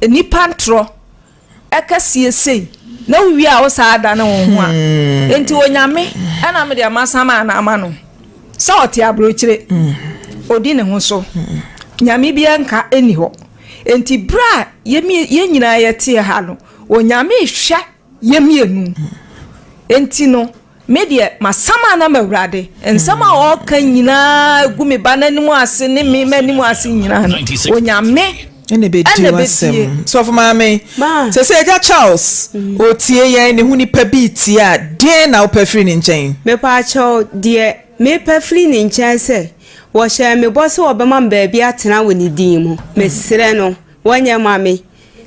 nnipa ntorɔ kɛseɛ sei na wowie a wo saa adane wo ho a. Hmm. Enti Onyame ɛna me deɛ masan ma ana ama no sɛ ɔte aburokyire odi ne ho so hmm. Nyame bi nka ɛni hɔ. Enti berɛ a yɛn nyinaa yɛteɛ ha no Onyame hwɛ yɛn mmienu. Enti no, me deɛ, masam a na m'Awurade, nsɛm a ɔreka nyinaa gu me ba no anim ase ne me m'anim ase nyinaa no, Onyame Ɛna ɛbɛdi ɛna w'asɛm. ɛbɛtie. Sɔfo Maame, Ma. sɛ sɛ Agya Charles ɔretie yɛn, ne ho nipa bi retie a, deɛn na wopɛ firi ne nkyɛn? Mepaakyɛw, deɛ mepɛ firi ne nkyɛn sɛ, wɔhyɛɛ me bɔ sɛ ɔbɛma me baabi atena wɔ ne din mu. Mesrɛ no, wɔnyɛ ma me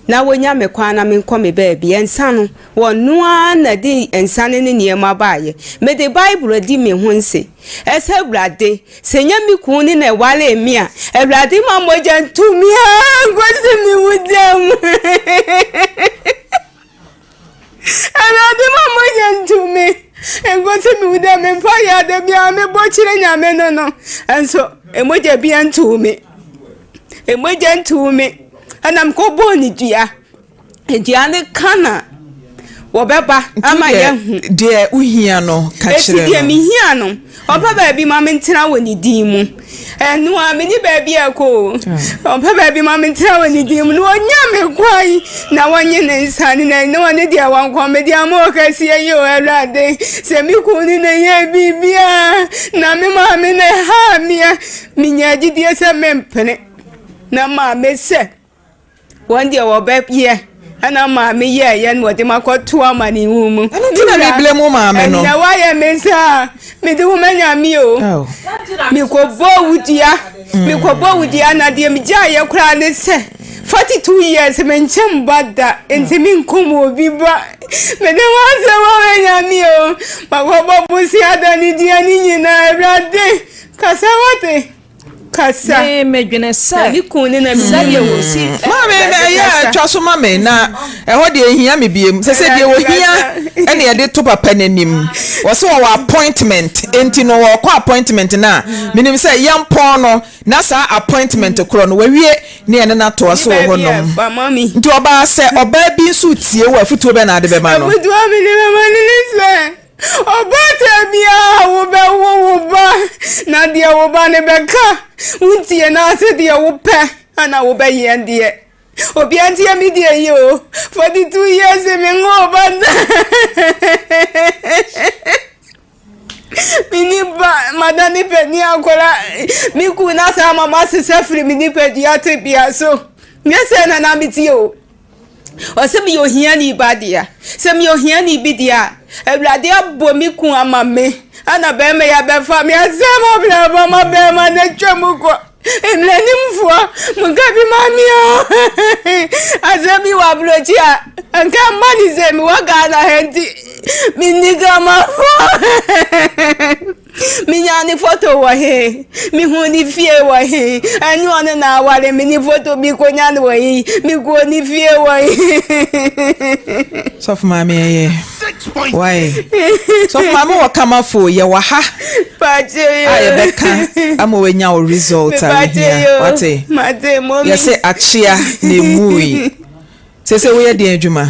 na wɔnya me kwan na menkɔ me baabi. Nsa no, wɔno ara na de nsa no ne nneɛma baeɛ. Mede Bible adi me ho nse. Ɛsɛ Awurade, sɛ ɛnyɛ me kunu ne na ɛwaree me a, Awurade ma mogya ntu me ara nkɔsi me wu da mu. Awurade ma mogya ntu me nkɔsi me wu da mu. Mfa yɛ ada biara mebɔ kyerɛ Nyame no no, nso mogya biara ntu me. Mogya ntu me. Ɛna mekɔbɔɔ ne dua. Dua no ka na wɔbɛba ama yɛahu. Deɛ wohia no ka kyerɛ no. Eti deɛ mehia no, ɔmpɛ baabi ma mentena wɔ ne din mu. Ɛno a menni baabi a ɛkɔ o. Ɔmpɛ baabi ma mentena wɔ ne din mu na ɔnya me kwan na wɔnye ne nsa ne na ne ɔne deɛ wɔnkɔ mede ama ɔkɛseɛ yi o Awurade. Sɛ me kunu ne na yɛ biribiara na me maame na ɛhaa me a, menya gyidie sɛ mempene na maame sɛ Wɔn deɛ wɔbɛyɛ ɛna maame yɛɛyɛ na wɔde ma kɔto amanehunu mu. Ɛno nti na meblɛ mu maame no. Ɛnna wayɛ me saa mede wo ma nyame o. Mekɔbɔ wo dua mekɔbɔ wo dua na deɛ megyaeɛ koraa ne sɛ 42 years menkyem ba da nti menkum obi ba. Mede wo asɛm ama nyame o. Makɔbɔ bosea da ne dua ne nyinaa Awurade kasa wate. Kasa. Me medwene sɛ. Na me kun ne na me sɛdeɛ wɔsi. Maame na ɛyɛ atwa so ma me na ɛhɔ deɛ ehia me biem sɛ sɛ deɛ ohia ɛna yɛde to papa n'anim wɔsɛ wɔwɔ appointment nti no wɔkɔ appointment na menim sɛ yɛmpɔn no na saa appointment korɔ no wawie ne yɛne no atoa so wɔ hɔnom nti ɔbaa sɛ ɔbaa bi nso tie wɔ afutuo bɛ na ade bɛma no. Afutuo a mede bɛma no ne sɛ. Ɔbaatan biara a wobɛwo wo ba na deɛ wo ba no bɛka wontie no ase deɛ wopɛ ana wobɛyɛ deɛ obiara ntie me deɛ yi o 42 years me nwo ba da me nipa mada nipa ni akɔla me ku na saa ma masesa firi me nipadua tebea so nyɛ sɛ na na metie o Ɔsɛ meyɛ ohiani ba dea. Sɛ meyɛ ohiani bi deɛ a, Awurade abɔ me kun ama me. Ana bɛrima yi abɛfa me asɛe m'abrabɔ ma bɛrima no atwa mu kɔ. Mmaranimfoɔ, monka bi ma me o. Asɛm bi wɔ aburokyi a, anka mma ne sɛ mewɔ Ghana ha nti, menni Ghanafoɔ. Menyaa ne foto wɔ he? Mehuu ne fie wɔ he? Ɛne ɔno na aware me ne foto bi konya no wɔ he? Mekɔɔ ne fie wɔ he? Sɔfo maame ɛyɛ why sɔfo maame wɔ kamafo yɛ wɔ ha a yɛbɛka ama wanya wo result a wohia wate yɛsɛ akyea na emui Seesei woyɛ deɛn adwuma?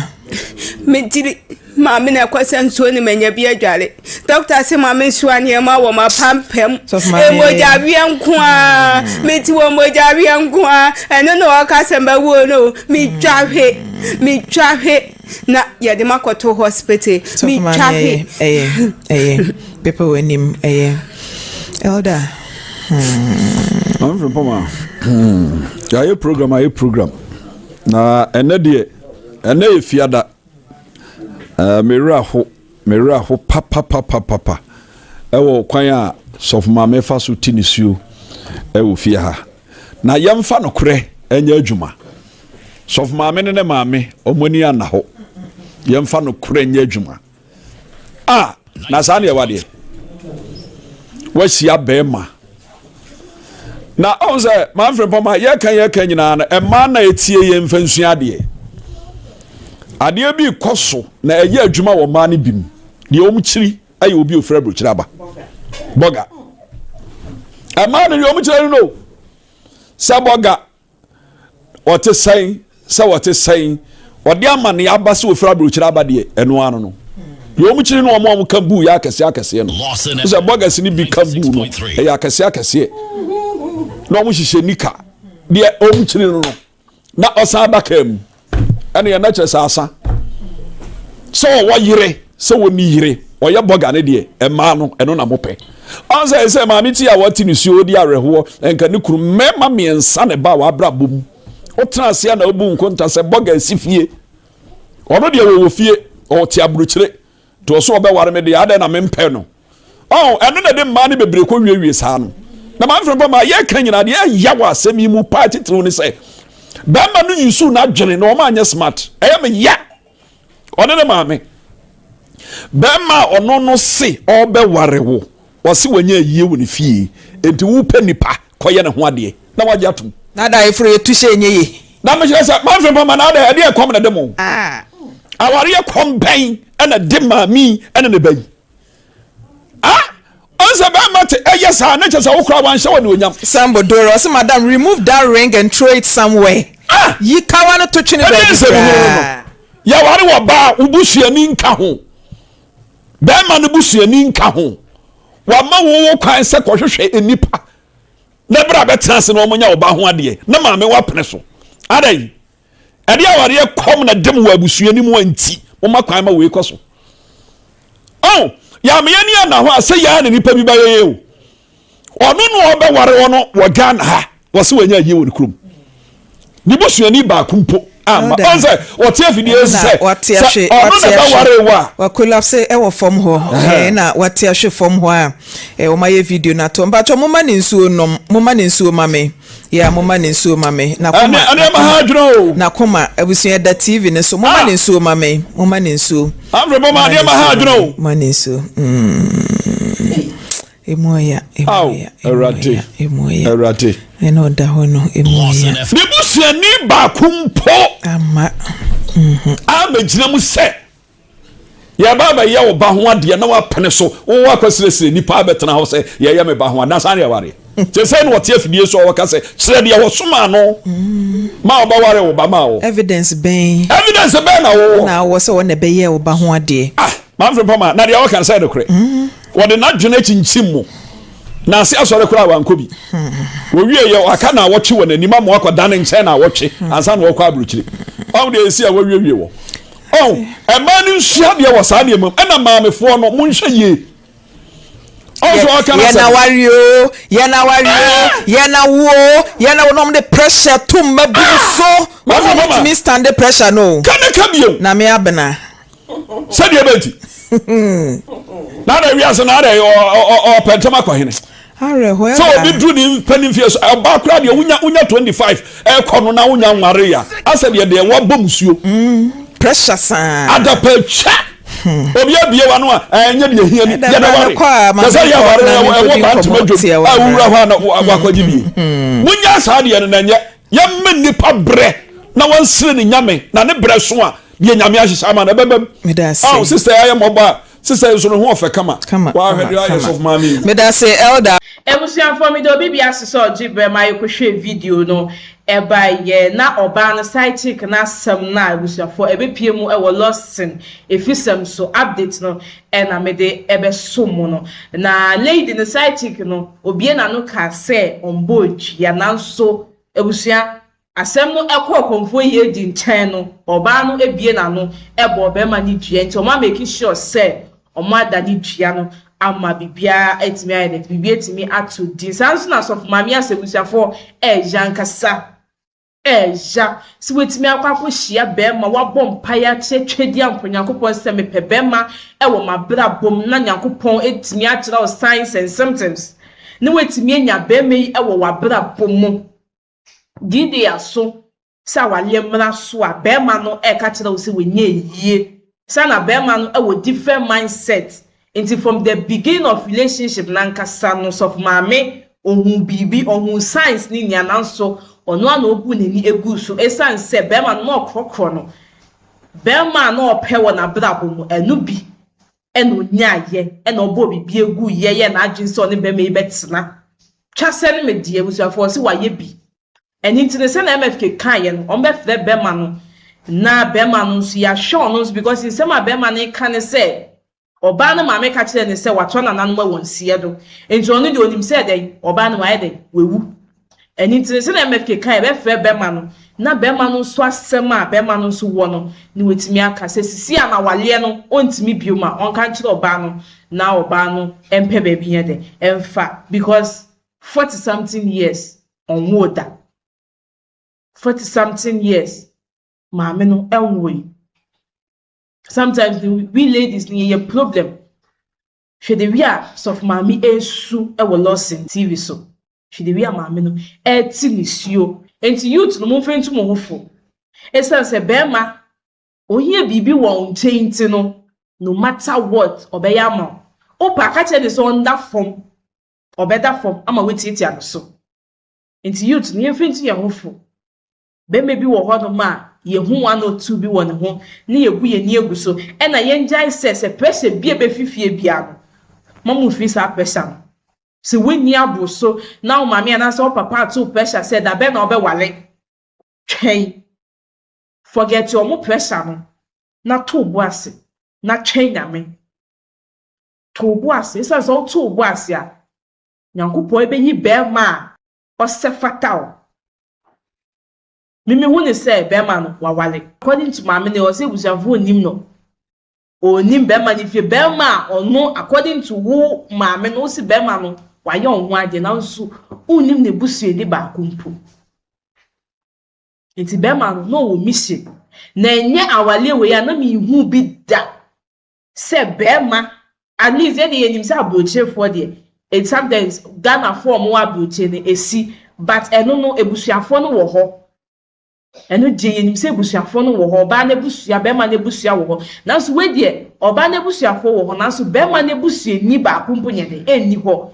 Me tiri maame na ɛkɔ sɛ nsuo ne manya bi adware. Dɔkta se ma me nsoa nneɛma wɔ m'apampam. Mogya weɛ nko ara. Hmm. Me ti wɔ mogya weɛ nko ara. Ɛno na ɔka sɛ mɛwuo no. Metwa hwe. Metwa hwe. Na yɛde makɔto hospital. Metwa hwe. Ɛyɛ ɛyɛ pepa w'anim ɛyɛ elder. Hmm. Maame Frimpong hmm. Yɛayɛ program ayɛ program. Na ɛnɛ deɛ, ɛnɛ yɛ fiada. Uh, me werɛ aho, me werɛ aho papapapapa ɛwɔ kwan a sɔfo maame fa so ti ne suo ɛwɔ fie ha. Na yɛmfa nokorɛ ɛnyɛ adwuma. Sɔfo maame ne ne maame, wɔn ani anna hɔ. Yɛmfa nokorɛ nyɛ adwuma. Ah, na saa ne ɛwɔ adeɛ. Wahyia bɛrima. Na ɔn sɛ manfrɛ mpɔma yɛka yɛka nyinaa no ɛmaa na etie yɛn mfa nsua adeɛ. Adeɛ bi kɔ so na ɛyɛ adwuma wɔ mmaa no bi mu. Deɛ wɔn kyiri ɛyɛ obi ofura aburokyire aba. Bɔga. Ɛmaa no deɛ wɔn kyerɛ no no. Sɛ bɔga Ɔte sɛn? Sɛ ɔte sɛn? Ɔde amanneɛ aba sɛ ofiri aburokyire aba deɛ, ɛno ano no. Deɛ wɔn kyiri no wɔn a wɔka buu yɛ akɛseɛ akɛseɛ no. Sɛ bɔgɛs no bi ka buu no, ɛyɛ akɛseɛ akɛseɛ. Na wɔn hyehyɛ nika. Deɛ wɔn kyiri no no, na ɔsan aba kaa mu. Ɛna yɛn na kyerɛ sɛ asa. Sɛ ɔwɔ yere. Sɛ wɔnni yere, ɔyɛ bɔga ne deɛ, mmaa no, ɛno na mopɛ. Ɔn sɛ ɛsɛ maame ti a wɔte ne suo di awerɛhoɔ, nka ne kunu mmarima mmiɛnsa na ɛbaa w'abrabɔ mu. Wotena ase a na wobu nkonta sɛ bɔga asi fie. Ɔno deɛ wɔwɔ fie, ɔte aburokyire. Nti ɔso ɔbɛware me deɛ, adɛn na mempɛ no? Ɔn, ɛno na ɛde mmaa no bebree kɔ wiewie saa no. Na maame Frimpong ma yɛka nyinaa deɛ ɛya wɔ asɛm yi mu paa titiriw ne sɛ, bɛrima no yusu n'adwene na wɔn anyɛ smart. Ɛyɛ me ya. Ɔne ne maame. Bɛrima a ɔno no se ɔrebɛware wo, ɔse wanya ayie wɔ ne fie, enti wopɛ nipa kɔyɛ ne ho adeɛ na wagye atom. Na da eforo yɛ tu hyɛ enye ye. Na mekyerɛ sɛ manfrɛ mpa ma na adɛ ɛdeɛ kɔm na de mo. Awareɛ kɔm bɛn ɛna de maame yi ɛne ne ba yi. Ah! Ɔnsɛ bɛrima te ɛyɛ saa ne kyɛ sɛ wo koraa wanhyɛ wɔ anuonyam. Sambo Dora ɔse madam remove that ring and throw it somewhere. Ah! Yi kawa no to twene Ɛdeɛ baabi nsɛm hunu no no. koraa. Yɛware wɔ baa wo busuani nka ho. Bɛrima no busuani nka ho. Wama wo wo kwan sɛ kɔhwehwɛ nnipa na bere a bɛtena ase na wɔnyɛ wo ba ho adeɛ na maame wapene so. Adɛn? Ɛde awareɛ kɔm na dem wɔ abusua no mu a nti moma kwan ma wei kɔ so. Oh, yɛameyɛ ni ana hɔ a sɛ yɛa na nipa bi bɛyɛ yɛ o. Ɔno na ɔbɛware ɔno wɔ Ghana ha, wɔse wanya ayie wɔ ne kurom. Ne busuani baako mpo amma. Ɔn sɛ wɔte afidie sɛ sɛ ɔno na ɛbɛware wɔ a. Wa collapse ɛwɔ fam hɔ ɛɛ na wate ahwe fam hɔ a ɛɛ wɔn ayɛ video no ato. Mpatsɔ mo ma ne nsuo nom, mo ma ne nsuo ma me. Yeah, moma ne nsuo ma me. Nakoma, nakoma, nakoma. Abusua da TV ne so. Moma ne nsuo ma me. Moma ne nsuo. Amfre moma adeɛ ma ha adwene o. Moma ne nsuo. Mm. Emu ɔya, emu ɔya, emu ɔya, emu ɔya. Awurade. Ɛna ɔda hɔ no, emu ɔya. Ne busuani baako mpo. Ama. Ama gyina mu sɛ. Yɛba abɛyɛ wo ba ho adeɛ na wapene so wo akɔsrɛsrɛ nnipa abɛtena hɔ sɛ yɛyɛ me ba ho adeɛ na saa ne yɛwareɛ kyɛ sɛ na ɔte afidie so a wɔka sɛ kyerɛ deɛ wɔsomaa no ma ɔbɛware wo ba ma wo evidence bɛn evidence bɛn na wowɔ na wɔ sɛ wɔn na ɛbɛyɛ wo ba ho adeɛ ah manfrɛ pama na deɛ wɔka no sɛ nokorɛ mm. wɔde n'adwene akyinkyim mu na ase asɔre koraa wankɔ bi hmm. wɔwie yɛ aka na awɔtwe wɔ n'anim ama wakɔda ne nkyɛn na awɔtwe hmm. ansa na wɔkɔ aburokyire ɔmo deɛ ɛsi a wɔawiewie wɔ Ɔn, mmaa no nsua adeɛ wɔ saa nneɛma mu. Ɛna maamefoɔ no, monhwɛ yie. Ɔn so ɔka n'asɛm. Yɛn aware o, yɛn aware o, yɛn awo o, yɛn awo na wɔn de pressure to mma bi so. Wɔn a wɔtumi stand the pressure no. Ka ne ka bio. Na me abena. Sɛdeɛ bɛnti. Na ada wiase na ada ɔpɛ ntɛm akɔ hene. Awerɛhoɔ Sɛ obi duru ne mpanin fie so ɔbaa koraa deɛ wonya wonya 25 ɛkɔ no na wonya nware ya asɛ deɛ deɛ wabɔ musuo. Mm, pressure saa. Adapa twa. Hmm. Obi abie wa no a ɛnyɛ deɛ hia ni yɛ na ware. Kyɛ sɛ yɛ ware ɛwɔ ba ntoma dwom a wowura hɔ a na wakɔgye bie. Hmm. Munya saa deɛ no na nyɛ yɛmma nnipa brɛ na wɔnsere ne nyame na ne brɛ so a deɛ nyame ahyehyɛ ama no ɛbɛbam. Medase. Oh, sister ayɛ mmɔbɔ a Sister nso ne ho ɔfɛ kama. Kama Wahwɛ kama deɛ ayɛ kama. sɔfo maame yi. Medase elder. Abusuafoɔ meda obi biara ase sɛ ɔgye berɛ ma yɛkɔhwɛɛ video no ɛbaeɛ na ɔbaa no side chick no asɛm no a abusuafoɔ ɛbɛpie mu wɔ Lawson efisɛm so update no ɛna mede ɛbɛso mo no na lady no side chick no obie n'ano kaa sɛ ɔmbɔɔ dua nanso abusua Asɛm no kɔɔ Kɔmfoɔ Yeedi nkyɛn no, ɔbaa no bue n'ano bɔɔ barima no dua nti wɔn amake sure sɛ wɔn ada ne dua no ama biribiara atumi ayɛ dɛ, biribi atumi ato din. Saa nso na Sɔfo Maame Asa abusuafoɔ ɛɛya ankasa, ɛɛya sɛ watumi akɔ akɔhyia barima, wabɔ mpaeɛ akyerɛ Twedeampɔ Nyankopɔn sɛ mepɛ barima wɔ m'abrabɔ mu na Nyankopɔn atumi akyerɛ wo signs and symptoms na watumi anya barima yi wɔ w'abrabɔ mu. Dede aso sɛ awareɛ mmra so a bɛɛma no ɛka kyerɛ wo sɛ wanya ayie saa na bɛɛma no ɛwɔ different mindset nti from the beginning of relationship nankasa no sɔfo maame ohuu biribi ohuu signs ne nyinaa nanso ɔno ara na obuu n'ani eguu so esiane sɛ bɛɛma no na ɔkorɔkorɔ no bɛɛma a na ɔpɛ wɔ n'abrabɔ mu ɛno bi ɛna ɔnyaeɛ ɛna ɔbɔɔ biribi guiɛ yɛɛ n'adwene sɛ ɔne bɛrima yi bɛtena. Twa sɛ no me deɛ abusuafoɔ ɔse wayɛ bi. Ɛno nti no sɛnea MFK kaeɛ no wɔbɛfrɛ bɛrima no na bɛrima no nso yɛahwɛ ɔno nso because nsɛm a bɛrima no reka ne sɛ ɔbaa no maame ka kyerɛɛ no sɛ watoa nananom wɔ nseɛ do nti ɔno deɛ ɔnim sɛ dɛn ɔbaa no wayɛ dɛn wawu. Ɛno nti no, sɛdeɛ MFK kaeɛ, yɛbɛfrɛ bɛrima no, na bɛrima no nso asɛm a bɛrima no nso wɔ no, na watumi aka. Sɛ sisi a na awareɛ no ɔntumi bio a, ɔnka nkyerɛ ɔbaa no, na ɔbaa no mpɛ baabi nyɛ dɛ, ɛmfa. Because 40 something years, ɔnwoo da. 40 something years, maame no ɛnwoe. Sometimes we ladies no yɛyɛ problem. Hwɛ de wi a sɔfo maame esu ɛwɔ Lawson TV so. Hwɛ de wi a maame no ɛte nisuo. Nti youth no, momfa ntu mo ho fo. Esiane sɛ bɛrima ohia biribi wɔ wo nkyɛn nti no, no matter what, ɔbɛyɛ ama wo. Wopɛ aka kyerɛ ne sɛ ɔnda fam, ɔbɛda fam ama woatiatia no so. Nti youth no, yɛmfa ntu yɛn ho fo. Bɛrima bi wɔ hɔnom a yɛhu one or two bi wɔ ne ho ne yɛgu yɛn ni egu so, ɛna yɛngyae sɛ pressure bi a ɛbɛfi fie bia no, ma mo mfiri saa pressure no. Sɛ wonni aboro so na wo maame anaasɛ wo papa ato pressure sɛ da bɛn na ɔbɛwale, twɛn, forget ɔmo pressure no na to bo ase na twɛn Nyame. To bo ase, esiane sɛ woto bo ase a, Nyankopɔn ebɛyi bɛrima a ɔsɛ fata o. Mimi hu ne sɛ bɛrima no wawale. According to maame no, ɔsɛ abusuafoɔ onim no, onim bɛrima no fie. Bɛrima a ɔno, according to wo maame no, wosi bɛrima no wayɛ ɔho adeɛ, nanso wonnim ne busuani baako mpo. Nti bɛrima no na ɔwɔ mission na ɛnyɛ awale wei a na mihu bi da sɛ bɛrima. At least yɛde yɛnim sɛ aburokyerefoɔ deɛ it sometimes, Ghanafoɔ a wɔwɔ aburokyire no esi, but ɛno no ebusuafoɔ no wɔ hɔ. Ɛno gye yɛnim sɛ ebusuafoɔ no wɔ hɔ, ɔbaa n'ebusua, bɛrima n'ebusua wɔ hɔ. Nanso wei deɛ, ɔbaa n'ebusuafoɔ wɔ hɔ, nanso bɛrima n'ebusuani baako mpo nyɛ de ɛnni hɔ,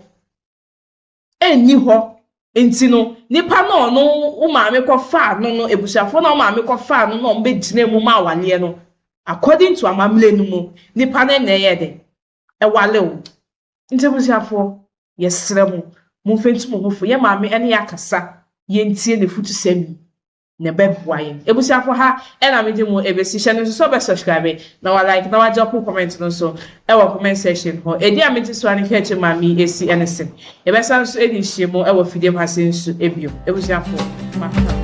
ɛnni hɔ. Nti no nipa no ɔno wo maame kɔfaa no no, ebusuafoɔ na wo maame kɔfaa no na ɔmo bɛgyina mu ma awaleɛ no, according to amammerɛ no mu, nipa no na ɛyɛ de ɛwale wo. Nti abusuafoɔ, yɛsrɛ mo, momfa ntu mo ho fo. Yɛ maame ɛne yɛ akasa, yɛntie ne futusɛm yi na ɛbɛboa yɛn. Ebusuafo, ha ɛna mede mu ebesi. Hyɛ no nso sɛ ɔbɛ subscribe na wa like na wa drop comment no nso ɛwɔ comment section hɔ. Edi a mete so a ne kɛkyɛ maame esi ɛne se yɛbɛsa nso edi nhyiamu ɛwɔ fidie mu ha se nso ebio. Ebusuafo, maka.